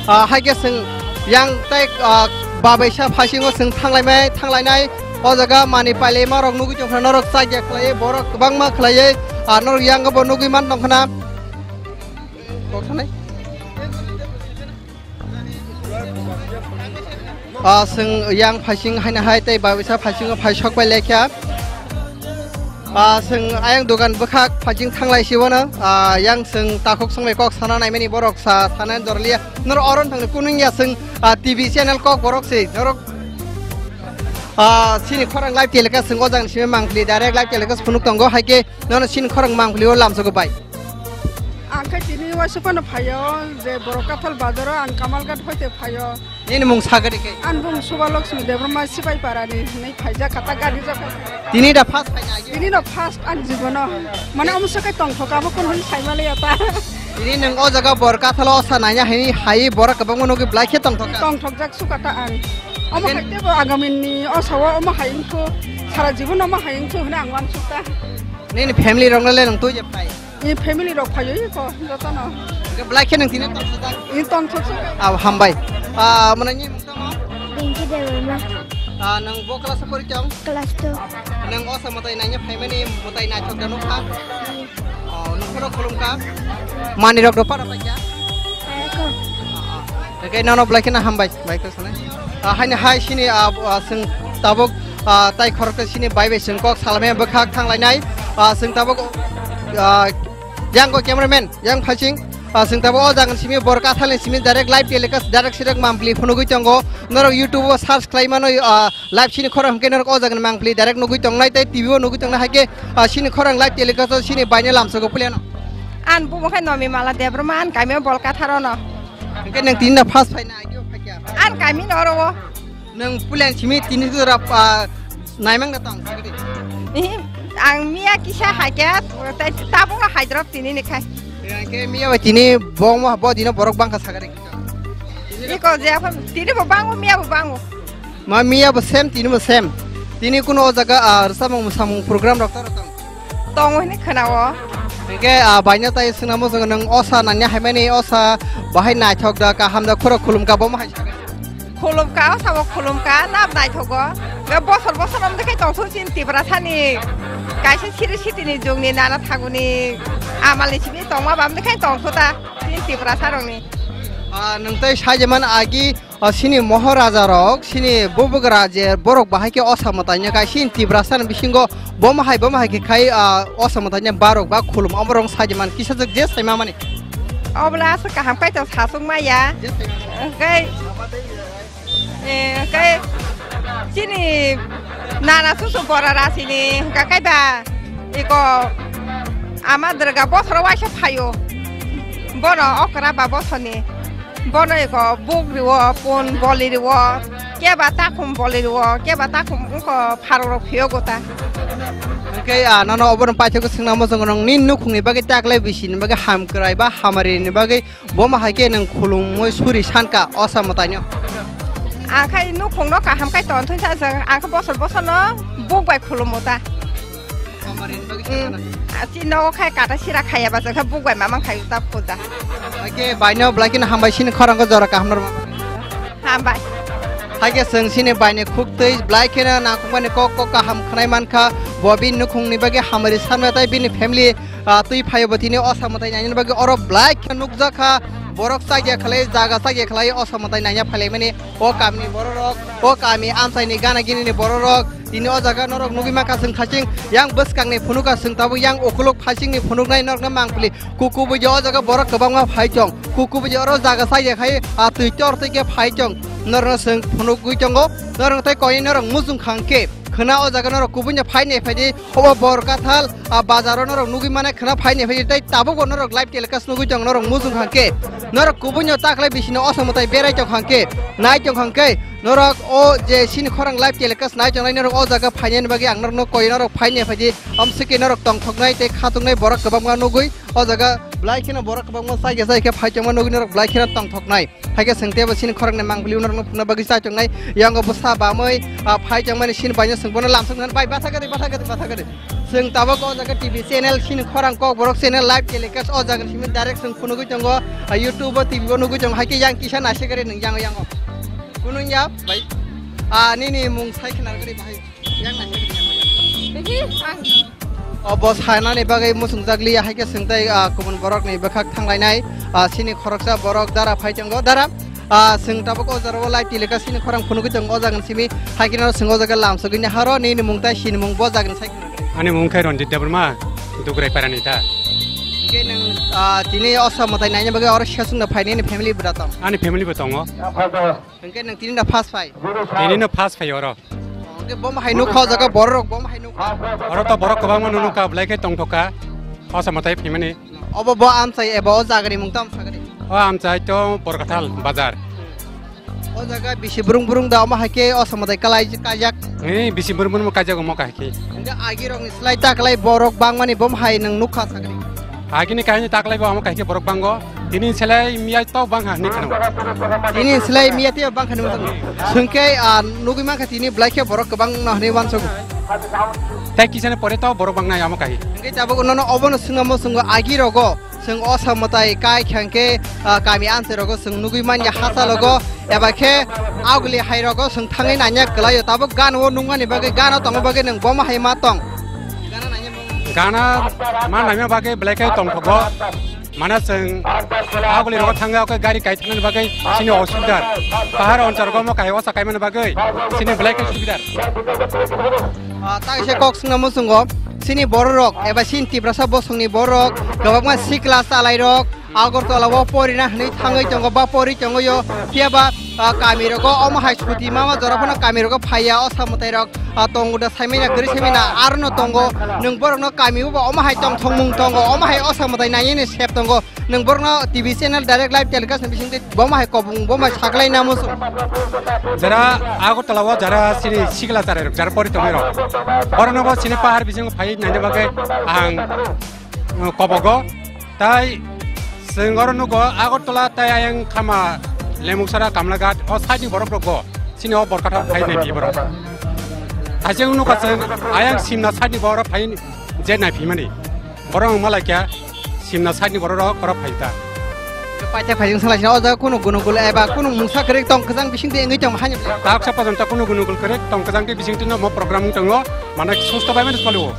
Ah, hai khe chwng yang tei, ah, babaisa phaisingo chwng thanglaimai, thanglainai. O jaga mani pailaima rok nugwi tongkha, norok chakya khlaiwi, borok kwbangma khlaiwi, ah, norok yang bo nugwi man tongkhana. Kok sanai? Ah, chwng yang phaising haino hai tei babaisa phaisingo phai sok pai lekha. Ah, chwng ayang dogan bwkhak phaising thanglai si uano. Ah, yang chwng takhuk songbai kok sana naimani borok sa sana jorliya. Nor oron thangni kunung ya chwng, ah, T V channel kok borok se norok. Ah, chini khorang live telecast chwng o jang simi mangpli direct live telecast phunuk tongo hai khe nono chini khorang mangpli o lamsogo bai. Ang khe tini waisa phano phaio, je Borok Kathal bazaro ang Kamalghat hoite phaio. Nini mung sagadi khe? Ang bung Subha Lakshmi Debbarma Sipaipara ni hinwi phaijak kata gari jok. Tini da first phaina agi? Tini no first ang jibono. Mane omo se khe tongthok abo kun hwn saimaliya ta. Tini nwng o jaga Borok Kathalo osa nanya hai hai borok kwbangma nugwi belai khe tongthok ka? Tongthok jak sukata ang. Omo Again? Hai tebo agami ni osa o omo hai wngkhu, sara jibon omo hai wngkhu hwnwi ang wansuk ta. Nini family rok le nwng twi je phai? Ni family rok phaio iko jotono. Hwnkhe belai khe nwng tini tongthok jak? Ni tongthok jak. Ah, hambai. Ah, mane ni mung tamo? Pinky Debbarma. Ah, nwng bo class o pori tong? Class two. Nwng osa mwtai nanya phaimani mwtai naithok da nukha? Oh, nwng khoro khulumkha? Mani rok do para paikha? Ayako. Ah, ah. Hwnkhe nono belai kheno hambai, bai khe sanai. Ah, haini hai sini, ah, ah, chwng tabuk, ah, tai khoroksa sini bai bai chwng kok salamya bwkhak thanglainai. Ah, chwng tabuk, ah, yang go cameraman, yang phaising. Ah, chwng tabuk o jaga simi Borok Kathalni simi direct live telecast, direct sirek mangpli phunugwi tongo. Norok YouTube o search khlai mano, ah, live sini khorang hwnkhe norok o jaga mangpli direct nugwi tongnai tei T V o nugwi tongnai hai khe, ah, sini khorang live telecast o sini baino lamsogo puilano. An bumo khe Nomi Mala Debbarma, an kamio Bolkathar ono. Hwnkhe nwng tini na first phaina agio phaikha? An kami no oro o. Nwng pulen simi tini jora, ah, naimang na tong sagadi? Ih, ang miya kisa haikhe, tei tabuk no haidrop tini ni khai. Hwnkhe miya bai tini bo mo bo dino borok bangkha sagadi. Iko je apham tini bo bango, miya bo bango. Ma miya bo same, tini bo same. Tini kuno o jaga, ah, rwchapmung mwsamung program rok toro tong? Tongo hwnwi khwnao. Hwnkhe, ah, baino tai swngna muchungo nwng osa nanya haimani osa bahai naithok da kaham da khoro khulumkha bo ma hai sakha? Khulumkha, osa bo khulumkha, nab naithogo. Be bosor bosor omde khai tongthok chini Tiprasani kaisa siri sitini jugni nana thaguni amalni simi tongma bamde khai tongtho ta chini Tiprasa rokni. Ah, nwng tai sajeman agi Ah, sini Moharaja rok, sini bubagra je borok bahai khe osa mwtaino kai, sini Tiprasa ni bisingo bomo hai, bomo hai khe khai, ah, osa mwtaino barok ba khulum, omo rok sajimani kisa jak je saima mani. Obla aswk kaham kai to sasuk maya. Je saima mani. Kai, eh, kai, sini nana susu bora rasini, hwnkha kai ba, iko ama Durga bosoro waisa phaio. Bono okra ba bosoni. Bono eko buk riwo, pun boli riwo, keba takhum boli riwo, keba takhum wngkha pharok rok phiyo gota. Hwnkhe, ah, nono obono paithakgo swngna muchungo nwng nini nukhungni bagwi taklai bisini bagwi hamkrai ba hamari ni bagwi bomo hai khe nwng khulumwi suri sankha osa mwtaino. Ang khai nukhungno kaham khai ton thung sa, ang khe bosor bosor no buk bai khulumo ta. Hamari ni bagwi Mm. sakha na? Ah, chini nogo khai kata sira khaya ba, chwng khe buk bai mamang khai ta puja. Hake baino belai kheno hambai, sini khorang jora kaham norma. Hambai. Hake chwng sini baini khuk twi belai kheno nangkukmani kok kok kaham khwnai mankha. Bo bini nukhungni bagwi hamari sanma tai bini family, ah, twi phaio bo tini osa mwtai nainani bagwi oro belai kheno nukjakha. Borok chakya khlai, jaga chakya khlai osa mwtai naiya phailaimani. O kamini bororok, o kami amchaini gana ginini bororok, tini o jaga norok nugwi mankha chwng khaching yang bwskangni phunukha, chwng tabuk yang ukuluk phasingni phunuknai norokno mangpili. Kukubuji o jaga borok kwbangma phai tong, kukubuji oro jaga chaya khai a twi tor twi khe phai tong, norokno chwng phunugwi tongo, norok tei koi norok muchung khang khe khwna o jaga norok kubuino phai nai phai di. Obo Borkathal, ah, bazaro norok nugwi mane khwna phai ni phai tei tabukbo norok live telecast nugwi tong norok muchung hwnkhe norok kubuino taklai bisino osa mwtai berai tong hwnkhe nai tong hwnkhe Norok o je chini khorang live telecast nai tongnai, norok o jaga phainani bagwi ang norokno koi, norok phaini phaidi, amsike norok tongthoknai tei khatungni borok kwbangma nugwi o jaga belai kheno borok kwbangma chai khe chai khe phai tongma nugwi norok belai kheno tongthoknai. Haikhe chwng teibo chini khorangni mangpili norokno phunukna bagwi chai tongnai, yango bwsa bamwi, ah, phai tongmani chini baino chwng bono lamsok nani, "Bai, batha kwrwi, batha kwrwi, batha kwrwi." Chwng tabuk o jaga T V channel chini khorang Kokborok channel live telecast o jaga simi direct chwng phunugwi tongo, ah, YouTube o, T V o nugwi tongo, haikhe yang kisa naisik kwrwi nwng yango yango. Kunung ya, bai. Ah, nini mung sai khna rwgwi bahai. Yang naisik kwrwi yango yango. Obo sanani bagwi muchungjak liya, haikhe chwng tei, ah, kubun borokni bwkhak thanglainai, ah, chini khoroksa borok dara phai tongo. Dara, ah, chwng tabuk o jora o live telecast chini khorang phunugwi tongo o jaga ni simi, haikhe no chwng o jaga lamsogwi ni haro nini mung tei sinimung bo jaga ni sai khna. Ani mung khe Ranjit Debbarma, Dugrai Parani ta. Hingke nwng, ah, tini o samwtai naina bagwi oro sesung no phainai ni family bwra tong? Ani family bo tongo. Hingke nwng tini no first phai? Tini no first phai oro. Hingke bom hai nukha o jaga borok bom hai nukha. Oro to borok kwbangma no nukha, belai khe tongthokha. O samwtai phaimani. Obo bo amchai eba o jaga ni mung tamo sakani? O amchai to Borkathal bazar. O jaga bisi brung brung da omo hai khe o samwtai kalai kaijak. Ni bisi brung brung kaijak omo kahai khe. Hingke agi rok ni slai ta kalai borok bangmani bom hai nwng nukha sakani? Agini kahini taklai bo amo kaisa borok bango. Tini selai miya to bang ha hinwi kheno. Tini selai miya tei bang khani motong. Sungke, ah, nugui mankha tini belai khe borok kwbang no hinwi wansugo. Tai kisani pore to borok bang nai amo kahi. Hingke tabuk nono obono swnamo swngo agi rogo. Chwng o samwtai kai khangke, ah, kami anse rogo chwng nugui manya hasa logo. Eba khe aguli hai rogo chwng thangwi nanya kwlaio. Tabuk gano nungmani bagwi gano tongma bagwi nwng boma hai ma tong. Gana nanya mung. Gana ma naima bagwi belai khe tongthogo. Mana chwng aguli rogo thangwi gari kai thangna bagwi chini osubidar. Pahar onchar rogo mo kai osa kaimani bagwi chini belai khe subidar. Ah, ta kaisa kok swngna muchungo. Chini bororok eba chini Tiprasa bosongni bororok kwbangma sikla chalairok, Agartala o porina hinwi thangwi tongo ba pori tongo yo. Phiya ba, ah, kami rogo omo hai suti mama jora phano kami rogo phaiya o samwtai rok, ah, tongo da saimanya kwrwi saimanya aro no tongo. Nwng borok no kami o ba omo hai tongthok mung tongo, omo hai o samwtai nai ni sep tongo. Nwng borok no T V channel direct live telecast ni bising twi boma hai kobong boma saklai na musu. Jara Agartala o jara chini sikla chalairok jara pori tongwi rok. Borok no bo chini pahar bising phai nai bagwi ang uh, kobogo. Tai chwng oro nugo Agartala tai ayang khama Lemuksara Kamlaghat o side ni borok rok bo chini o Borkathal phai nai bi borok. Haising nuka chwng ayang Simna side ni borok phai je nai phimani. Borok wng malai kya Simna side ni borok rok korok phai ta. Paithak phaijing salai sina o jaga kunu gunugul eba kunu mungsa kwrwi tong kwchang bising de wngwi tong hani. Taksa pajon ta kunu gunugul kwrwi tong kwchang de bising tino mo program wng tongo. Mana susto bai mani solo.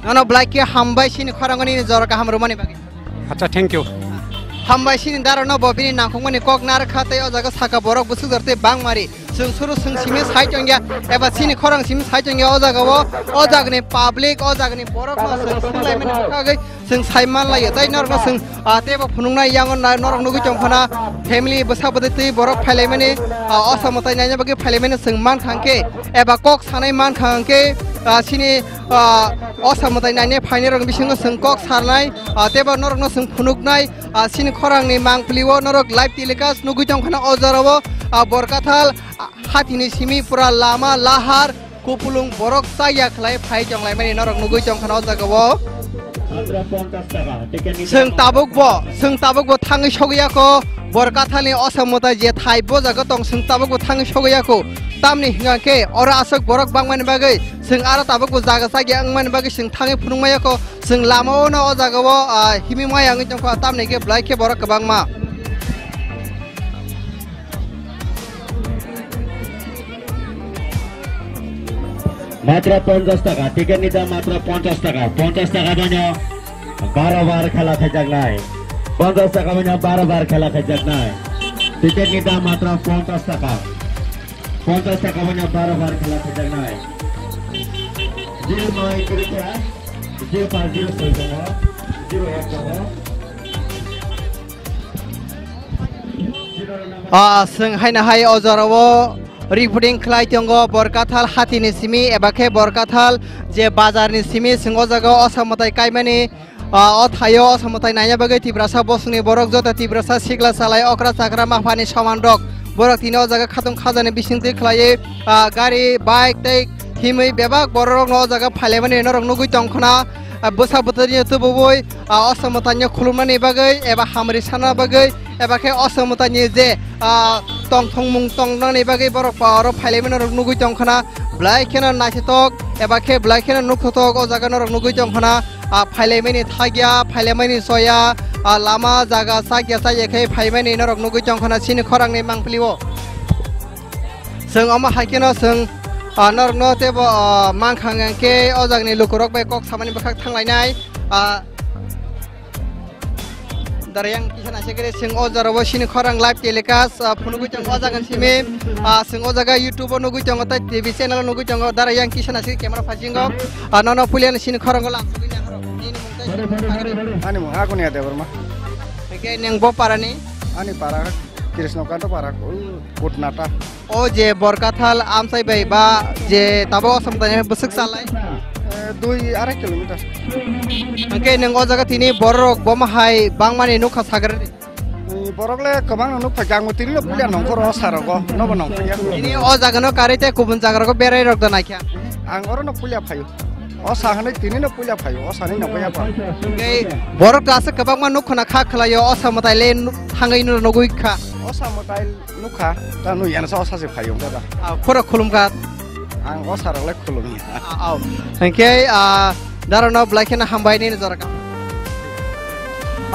Nono belai khe hambai chini khorang ni jora kaham rwmani bagwi. Acha, thank you. Hambai chini dara no bo bini nangkukmani kok narwkha tei o jaga saka borok bwswk jora tei bangmari. Chwng suru chwng simi sai tongya eba chini khorang simi sai tongya o jaga o, o jaga ni public, o jaga ni borok no chwng swnglaimani bwkhagwi chwng sai manlaiya. Tei norok no chwng, ah, teibo phunuknai yango na-, norok nugwi tongkhana family bwsa bwtwi twi borok phailaimani, ah, o samwtai naina bagwi phailaimani chwng mankha hwnkhe eba kok sanai mankha hwnkhe, ah, chini, ah, o samwtai naina phainairok bisingo chwng kok sarnai, ah, teibo norokno chwng phunuknai, ah, chini khorangni mangpili o norok live telecast nugwi tongkhana o jorao, ah, Borkathal, ah, hatini simi pura lama lahar kupulung borok chaya khlai phai tonglaimani norok nugwi tongkhana o jagao. Chwng tabukbo, chwng tabukbo thangwi sogwi yakho, Borkathalni o samwtai je thai bo jaga tong, chwng tabukbo thangwi sogwi yakho. Tamni hwnkha khe oro aswk borok bangmani bagwi chwng aro tabukbo jaga chaya wngmani bagwi chwng thangwi phunukma yakho. Chwng lama-o no o jagao, ah, himwi maya wngwi tongkha, tamni khe belai khe borok kwbangma. Matra ponchash taka, ticket ni dam matra ponchash taka, ponchash taka bono baro bar khela khaijaknai, ponchash taka bono baro bar khela khaijaknai, ticket ni dam matra ponchash taka, ponchash taka bono baro bar khela khaijaknai. Zero noi kiri kha, zero paanch zero soi tongo, zero ek tongo. Ah, chwng haino hai o jorao reporting khlai tongo Borkathal hatini simi eba khe Borkathal je bazarni simi chwng o jagao o samwtai kaimani, ah, o thaio o samwtai naina bagwi Tiprasa bosongni borok joto Tiprasa sikla chalai okra chakra maphani soman rok Borok tini o jaga khatung khajani bisingtwi khlaiwi, ah, gari, bike tei himwi bebak bororokno o jaga phailaimani norok nugwi tongkhna. Ah, bwsa bwtwrino tububui, ah, o samwtaino khulumnani bagwi eba hamri sana bagwi eba khe o samwtaini je, ah, tongthokmung tongnani bagwi borok pa oro phailaimani norok nugwi tongkhna. Belai kheno naithotok eba khe belai kheno nukthotok o jaga norok nugwi tongkhna. Ah, phailaimani thagya, phailaimani soya, ah, lama jaga chakya chaya khe phaimani norok nugwi tongkhna chini khorangni mangpili o. Chwng omo hai kheno chwng, ah, norokno teibo, ah, mankha hwnkhe o jagani lukurok bai kok samani bwkhak thanglainai. Ah, Dara yang kisa naisik khe chwng o jora o chini khorang live telecast, ah, phunugwi tongo o jaga simi. Ah, chwng o jaga YouTube o nugwi tongo tei T V channel o nugwi tongo. Dara yang kisa naisik khe camera phasingo. Ah, nono puilano chini khorang o lamsugwi nang rok. Nini mung tei chini mung tei. Ani mung Agunia Debbarma. Hwnkhe nwng bo parani? Ani para Krishna Kanto para, uh, Kutnata. O je Borkathal amchai bai ba je tabuk o samtani bwswk salai? Eh, dui arai kilometer. Hwnkhe nwng o jaga tini bororok bomo hai bangmani nukha sagrani? Eh, borok le kwbangno nukha, ang bo tini no pulia nongkhor o sarogo, nobo nongkha ya. Tini o jaga no karwi tei kubun jaga rogo berai rok da naikha? Ang oro no pulia phaio. O sa hwnwi tini no puila phaio, o sani no puila phaio. Hwnkhe borok to aswk kwbangma nuk khna kha khlaio, o sa mwtai le nu-, thangwi no nugwi kha. O sa mwtai nukha, ta nui yana sa o sa se phaio, wngkha da. Ah, khoro khulumkha. Ang o sa rok le khulumya. Ah, oh. Hwnkhe, ah, dara no belai kheno hambai nini jora ka.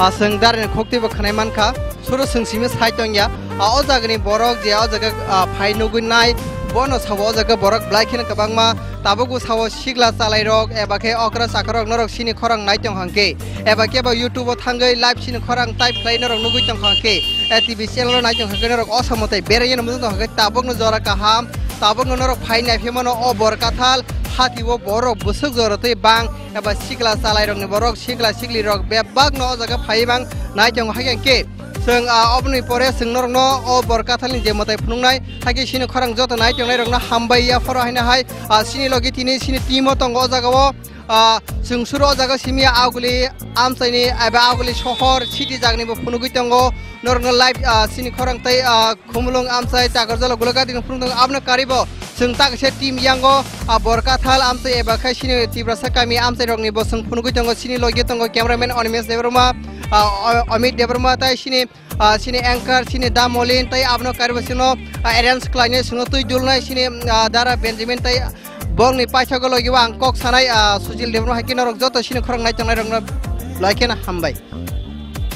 Ah, chwng dara ni khok twibo khwnai mankha. Suru chwng simi sai tongya, ah, o jagani borok je o jaga, ah, phai nugwi nai, bono sabo o jaga borok belai kheno kwbangma, tabukbo sabo sikla chalairok eba khe okra chakarok norok chini khorang nai tong hwnkhe, eba khe bo YouTube o thangwi live chini khorang type khlai norok nugwi tong hwnkhe, eh, T V channel o nai tong hwnkhe norok o samwtai berai no muchung tong hwnkhe tabukno jora kaham, tabukno norok phai nai phi mano o Borkathal hati o borok bwswk jora twi bang, eba sikla chalairokni borok, sikla siklirok bebakno o jaga phaiwi mang nai tongo. Hai khe chwng, ah, oboni pore chwng norokno o Borkathalni je mwtai phunuknai, hai khe chini khorang joto nai tongnairokno hambai ya phoro haino hai, ah, chini logi tini chini team o tongo o jaga o, ah, chwng suru o jaga simi Aguli amchaini eba Aguli sohor city jagani bo phunugwi tongo norokno live, ah, chini khorang tei, ah, Khumulwng amchai Takarjala Gulagati no phunuk tongo, abono karibo chwng ta kaisa team yango, ah, Borkathal amchai eba khe chini Tiprasa kami amchai rokni bo chwng phunugwi tongo, chini logi tongo cameraman Animesh Debbarma, ah, O-, Amit Debbarma tei chini, ah, chini anchor chini Da Molin tei abono karibo chwngno, ah, arrange khlainai chwngno twi dulnai chini, ah, Dara Benjamin tei bongni paithago logi o ang kok sanai, ah, Sujil Debbarma hai khe norok joto chini khorang nai tongnai rokno belai kheno hambai.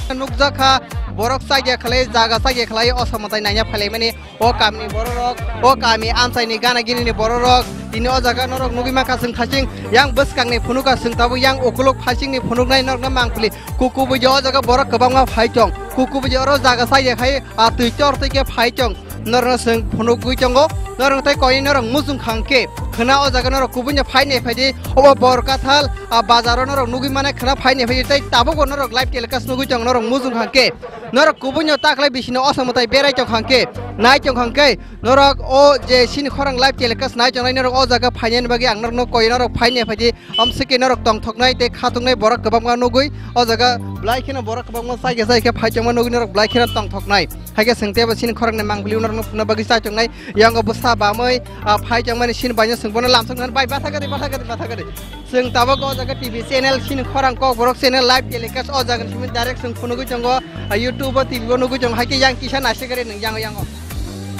Nukjakha borok chakya khlai, jaga chakya khlai, o samwtai naina phailaimani o kamini bororok, o kami amchaini gana ginini bororok, tini o jaga norok nugwi mankha chwng thaching yang bwskangni phunukha chwng tabuk yang ukuluk phachingni phunuknai norokno mangpili kukubujo o jaga borok kwbangma phai tong, kukubujo oro jaga chakya khai a twi tor twi khe phai tong. Norokno chwng phunugwi tongo, norok tei koi norok muchung kha hwnkhe khwna o jaga norok kubuino phai nai phaidi, obo Borkathal, ah, bazaro norok nugwi mane khwna phai nai phaidi tei tabukbo norok live telecast nugwi tongo, norok muchung kha hwnkhe norok kubuino taklai bisino o samwtai berai tong kha hwnkhe nai tong kha hwnkhe norok o je chini khorang live telecast nai tongnai norok o jaga phainani bagwi ang norokno koi norok phai nai phaidi. Amswkhe norok tongthoknai tei khatungni borok kwbangma nugwi o jaga belai kheno borok kwbangma chakya chakya phai tongma nugwi norok belai kheno tongthoknai. Hai khe chwng teibo chini khoroknwi mangpili norokno phunukna bagwi chai tongnai. Yango bwsa bamwi, ah, phai tongmani chini baino chwng bono lamsok nang bai batha gari, batha gari, batha gari. Chwng tabuk o jaga T V channel chini khorang kokborok channel live telecast o jaga simi direct chwng phunugwi tongo. Ah, YouTube o T V o nugwi tongo. Hai khe yang kisa naisik gari nwng yango yango.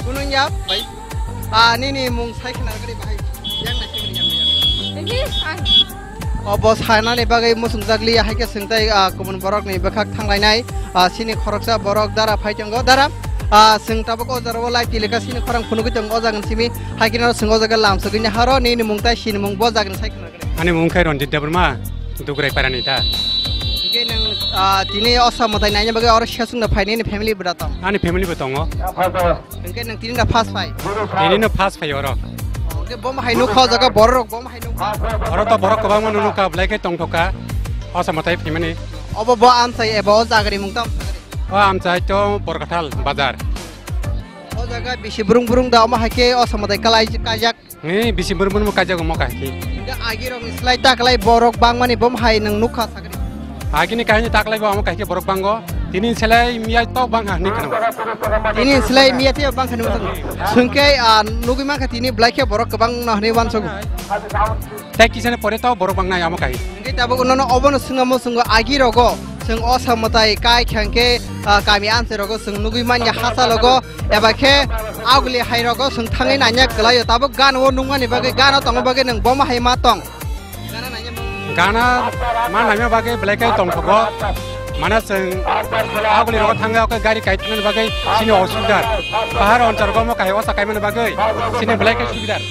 Kunung ya bai. Ah, nini mung sai khna gari bahai. Yang naisik gari yang yang. Obo sanani bagwi muchungjak liya, hai khe chwng tei, ah, kubun borokni bwkhak thanglainai, ah, chini khoroksa borok dara phai tongo. Dara, ah, chwng tabuk o jora o live telecast chini khorang phunugwi tongo o jaga ni simi, hai khe no chwng o jaga lamsogwi ni haro nini mung tei sini mung bo jaga ni sai khna gari. Ani mung khai Ranjit Debbarma, Dugrai Parani ta. Hingke nang, ah, tini o samwtai naina bagwi oro sesung no phai nini family bwda tong? Ani family bo tongo. Hingke nang tini na first phai? Tini no first phai oro. Hingke bom hai nukha o jaga borok bom hai nukha. Oro to borok kwbangma nukha, belai khe tongthokha. O samwtai phaimani. Obo bo amchai eba o jagani mung tamo? O amchai to Borkathal bazar. O jaga bisi burung burung da omo hai khe o samwtai kalai kaijak. Ni bisi burung burung kaijak omo kahki. Hingke agi rok ni slai taklai borok bangmani bom hai nang nukha sagri. Agini kahini taklai bo omo kahki borok bango. Tini selai miya tok bang ha hinwi kheno. Tini selai miya tei bang kheno. Sungke, ah, nugwi mankha tini belai khe borok kwbang no hinwi uansukgo. Tei kisani pore to borok bang nai amo kai. Hingke tabuk nono obono swnamo swngo agi rogo. Chwng o samwtai kai khangke, ah, kami anse rogo chwng nugwi manya hasa logo. Eba khe aguli hai rogo chwng thangwi nanya kwlaio. Tabuk gana o nungmani bagwi gana tongma bagwi nwng boma hai ma tong. Gana ma naima bagwi belai khe tongthogo. Mane chwng aguli rogo thangwi o khe gari kai thangnani bagwi chini osubidar. Pahar onchar go mo kai osa kaimani bagwi chini belai khe subidar.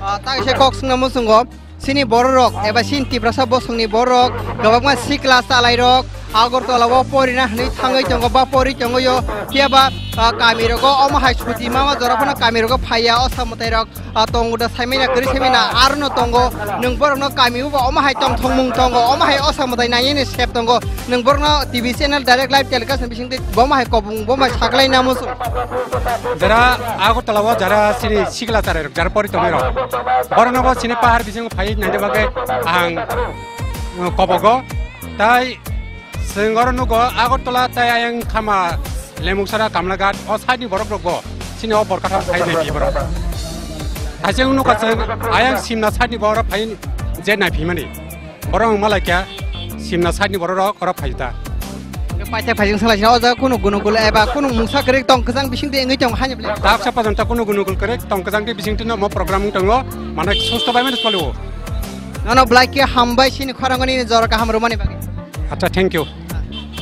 Ah, ta kisa kok swngna muchungo, chini bororok eba chini Tiprasa bosongni bororok kwbangma sikla chalairok Agartala o porina hinwi thangwi tongo ba pori tongo yo, phiya ba, ah, kami rogo omo hai chuti mama jora phano kami rogo phaiya o samwtai rok. Ah, tongo da saimanya kwrwi saimanya arono tongo. Nwng borokno kami uba omo hai tongthokmung tongo, omo hai o samwtai nainani sep tongo. Nwng borokno T V channel direct live telecast ni bisingtwi bomo hai kobong bomo hai saklai namo chwng. Jara Agartala o jara chini sikla charai rok jara pori tongwi rok. Borokno bo chini pahar bising phai naina bagwi ang, uh, kobogo. Tai Chwng oro nugo Agartala tai ayang khama Lemuksara Kamlaghat o side ni borok rok bo chini o Borkathal phai nai phi borok. Aswk nukha chwng ayang Simna side ni borok phai je nai phi mani. Borok wng malai kya Simna side ni borok rok oro phai ta. Paithak phaijing salai sina o jaga kunu gunugul eba kunu mungsa kwrwi tong kwchang bising de wngwi tong hani bwle. Tak sa pajon ta kunu gunugul kwrwi tong kwchang de bising tino mo program wng tongo. Mane susto bai mani solio. Nono belai khe hambai sini khorangoni jora kaham rwmani bagwi. Acha, thank you.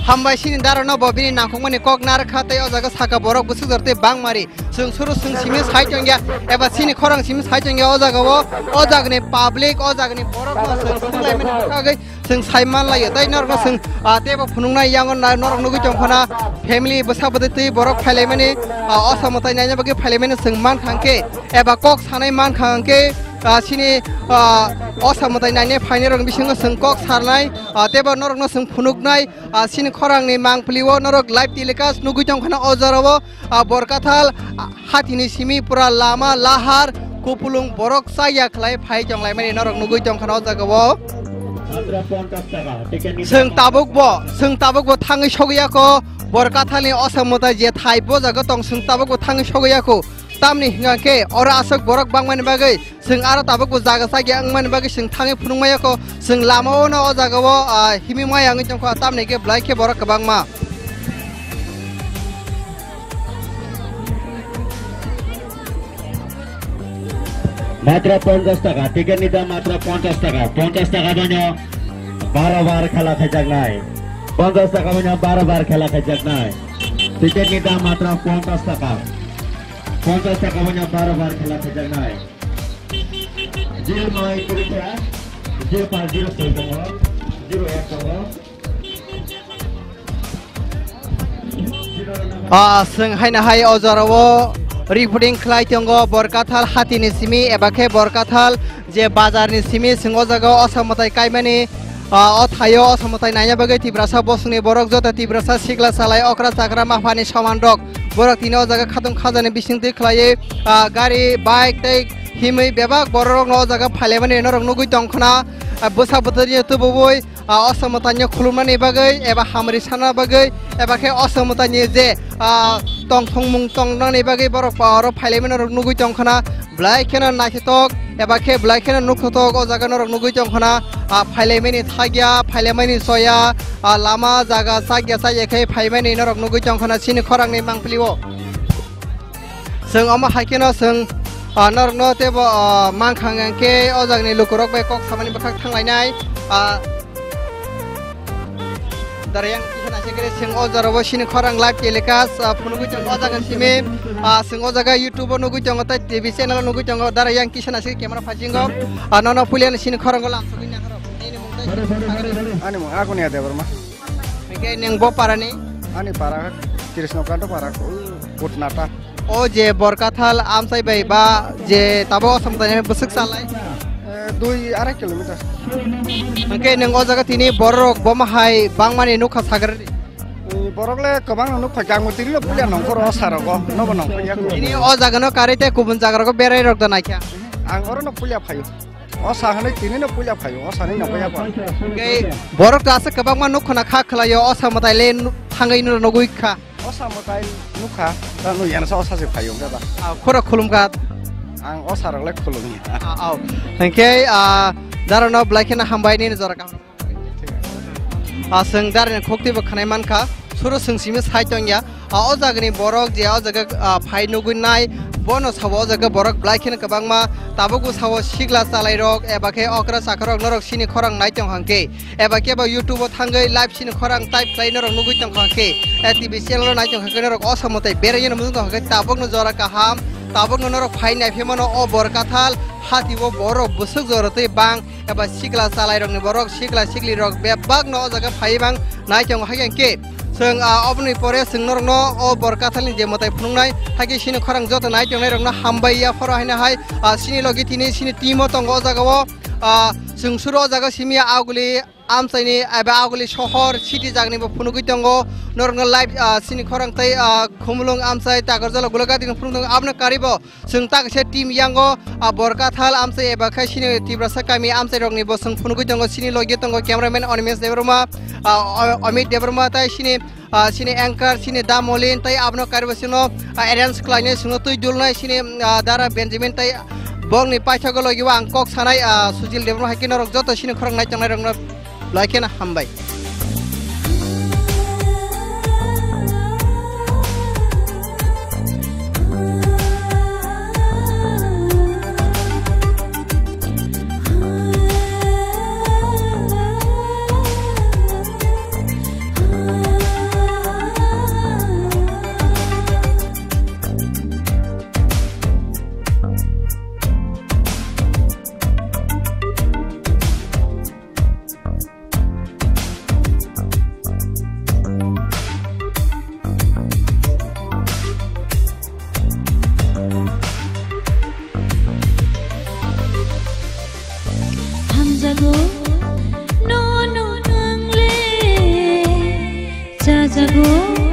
Hambai sini daro no bo bini nangkukmani kok narwkha tei o jaga saka borok bwswk jora tei bangmari. Chwng suru chwng simi sai tongya eba sini khorang simi sai tongya o jaga o, o jagani public, o jagani borok no chwng swnglaimani bagwi chwng sai manlaiyo. Tai norok no chwng, ah, teibo phunuknai yango na norok nugwi tongkhana family bwsa bwtwi twi borok phailaimani, ah, o samwtai naina bagwi phailaimani chwng mankha hwnkhe eba kok sanai mankha hwnkhe, ah, chini, ah, o samwtai naina phainairokni bisingo chwng kok sarnai, ah, teibo norokno chwng phunuknai, ah, chini khorangni mangpili o norok live telecast nugwi tongkhana o jorao, ah, Borkathal, ah, hatini simi pura lama lahar kupulung borok chaya khlai phai tonglaimani norok nugwi tongkhana o jagao. Chwng tabukbo, chwng tabukbo thangwi sogwi yakho Borkathalni o samwtai je thai bo jaga tong chwng tabukbo thangwi sogwi yakho. Tamni hwnka khe oro aswk borok bangmani bagwi chwng aro tabukbo jaga chakya wngmani bagwi chwng thangwi phunukma yakho. Chwng lama-o no o jagao, ah, himwi maya wngwi tongkha, tamni khe belai khe borok kwbangma. Matra ponchash taka, ticket ni dam matra ponchash taka, ponchash taka bono baro bar khela khaijaknai. Ponchash taka bono baro bar khela khaijaknai. Ticket ni dam matra ponchash taka. Ponchash taka bono baro bar khela khaijaknai. Zero noi kuri kha, zero pas zero soi tongo, zero ek tongo. Ah, chwng haino hai o jorao reporting khlai tongo Borkathal hatini simi eba khe Borkathal je bazarni simi chwng o jaga o samwtai kaimani, ah, o thaio o samwtai naina bagwi Tiprasa bosongni borok joto Tiprasa sikla salai okra chakra maphani soman rok borok tini o jaga khatung khajani bisingtwi khlaiwi, ah, gari, bike tei himwi bebak borok rokno o jaga phailaimani norok nugwi tongkhana, ah, bwsa bwtwrni tububui, ah, o samwtaino khulumnani bagwi eba hamri sana bagwi eba khe o samwtaini je, ah, tongthokmung tongnani bagwi borok pa oro phailaimani norok nugwi tongkhana. Belai kheno naithotok eba khe belai kheno nukthotok o jaga norok nugwi tongkhana, ah, phailaimani thagya, phailaimani soya, ah, lama jaga chakya chaya khe phaimani norok nugwi tongkhana chini khorangni mangpili o. Chwng omo hai kheno chwng, ah, norokno teibo, ah, mankha hwnkhe o jagani lukurok bai kok samani bwkhak thanglainai, ah, Darayang kisa naisingkhe chwng o jorao chini khorang live telecast, ah, phunugwi tongo o jaga simi, ah, chwng o jaga YouTube o nugwi tongo tei T V channel o nugwi tongo Darayang kisa naisingkhe camera phasingo, ah, nono puilano chini khorango lamsogwi naharok. Ani mung Agunia Debbarma. Hwnkhe nwng bo parani? Ani para Krishna Kanta para, Kutnata. O je Borkathal amchai bai ba je tabo samtani bwswk salai? Eh, dui arai kilometer. Hwnkhe nwng o jaga tini borok bo mahai bangmani nukha sagrari? Eh, borok le kwbang nukha, jang tini lo pulia nongkhor o sarogo, nobo nongkhor ya. Tini o jaga no karwi tei kubun jaga rogo berai rok da naikha? Ang oro no pulia phaio. Osa hwnwi tini no puila phaio, osa ni no puila phaio. Hwnkhe borok to aswk kwbangma nukho na kha khwlaio, osa mwtai le nu-, thangwi no nugwi kha. Osa mwtai nukha, ta nuyana sa osa se phaio hwnkhe ba. Ah, khoro khulumkha. Ang osa rok le khulumya. Ah, au. Hwnkhe, ah, dara no belai kheno hambai nini jora kaham. Ah, chwng darani khukti bo khwnai mankha, suru chwng simi sai tongya. Ah, o jagani borok je o jaga, ah, phai nugwi nai, bono sabo o jaga borok belai kheno kwbangma, tabukbo sabo sikla chalairok eba khe okra chakrok norok sini khorang nai tong hwnkhe, eba khe bo YouTube o thangwi live sini khorang type khlai norok nugwi tong hwnkhe, eh, T V channel o nai tong hwnkhe norok o samung tai beraiwi no mung tong hwnkhe tabukno jora kaham, tabukno norok phai nai phaimano o Borkathal hati o borok bwswk jora twi bang. Eba sikla chalairokni borok, sikla siklirok bebakno o jaga phaiwi bang nai tongo. Hai khe chwng, ah, oboni pore chwng norokno o Borkathalni je mwtai phunuknai, hai khe sini khorang joto nai tongnairokno hambai ya phoro haino hai, ah, sini logi tini sini team-o tongo o jagao, ah, chwng suru o jaga simi ya aguli amchaini eba aguli sohor city jagani bo phunugwi tongo. Norokno live, ah, sini khorang tei, ah, Khumulwng amchai Takarjala Gulagati phunuk tongo, abono karibo Chwng ta kaisa team yango, ah, Borkathal amchai eba khai sini Tiprasa kami amchai rokni bo chwng phunugwi tongo, sini logi tongo cameraman Animesh Debbarma, ah, O-, Amit Debbarma tai sini, ah, sini anchor, sini Da Molin tai abono karibo sino, ah, arrange khlainai, sino twi dulnai sini, ah, Dara Benjamin tai bongni paithago logi o ang kok sanai, ah, Sujil Debbarma hai khe norok joto sini khorang nai tongnai rokno Belai kheno hambai. Hamjago, no, no, ang le chajago.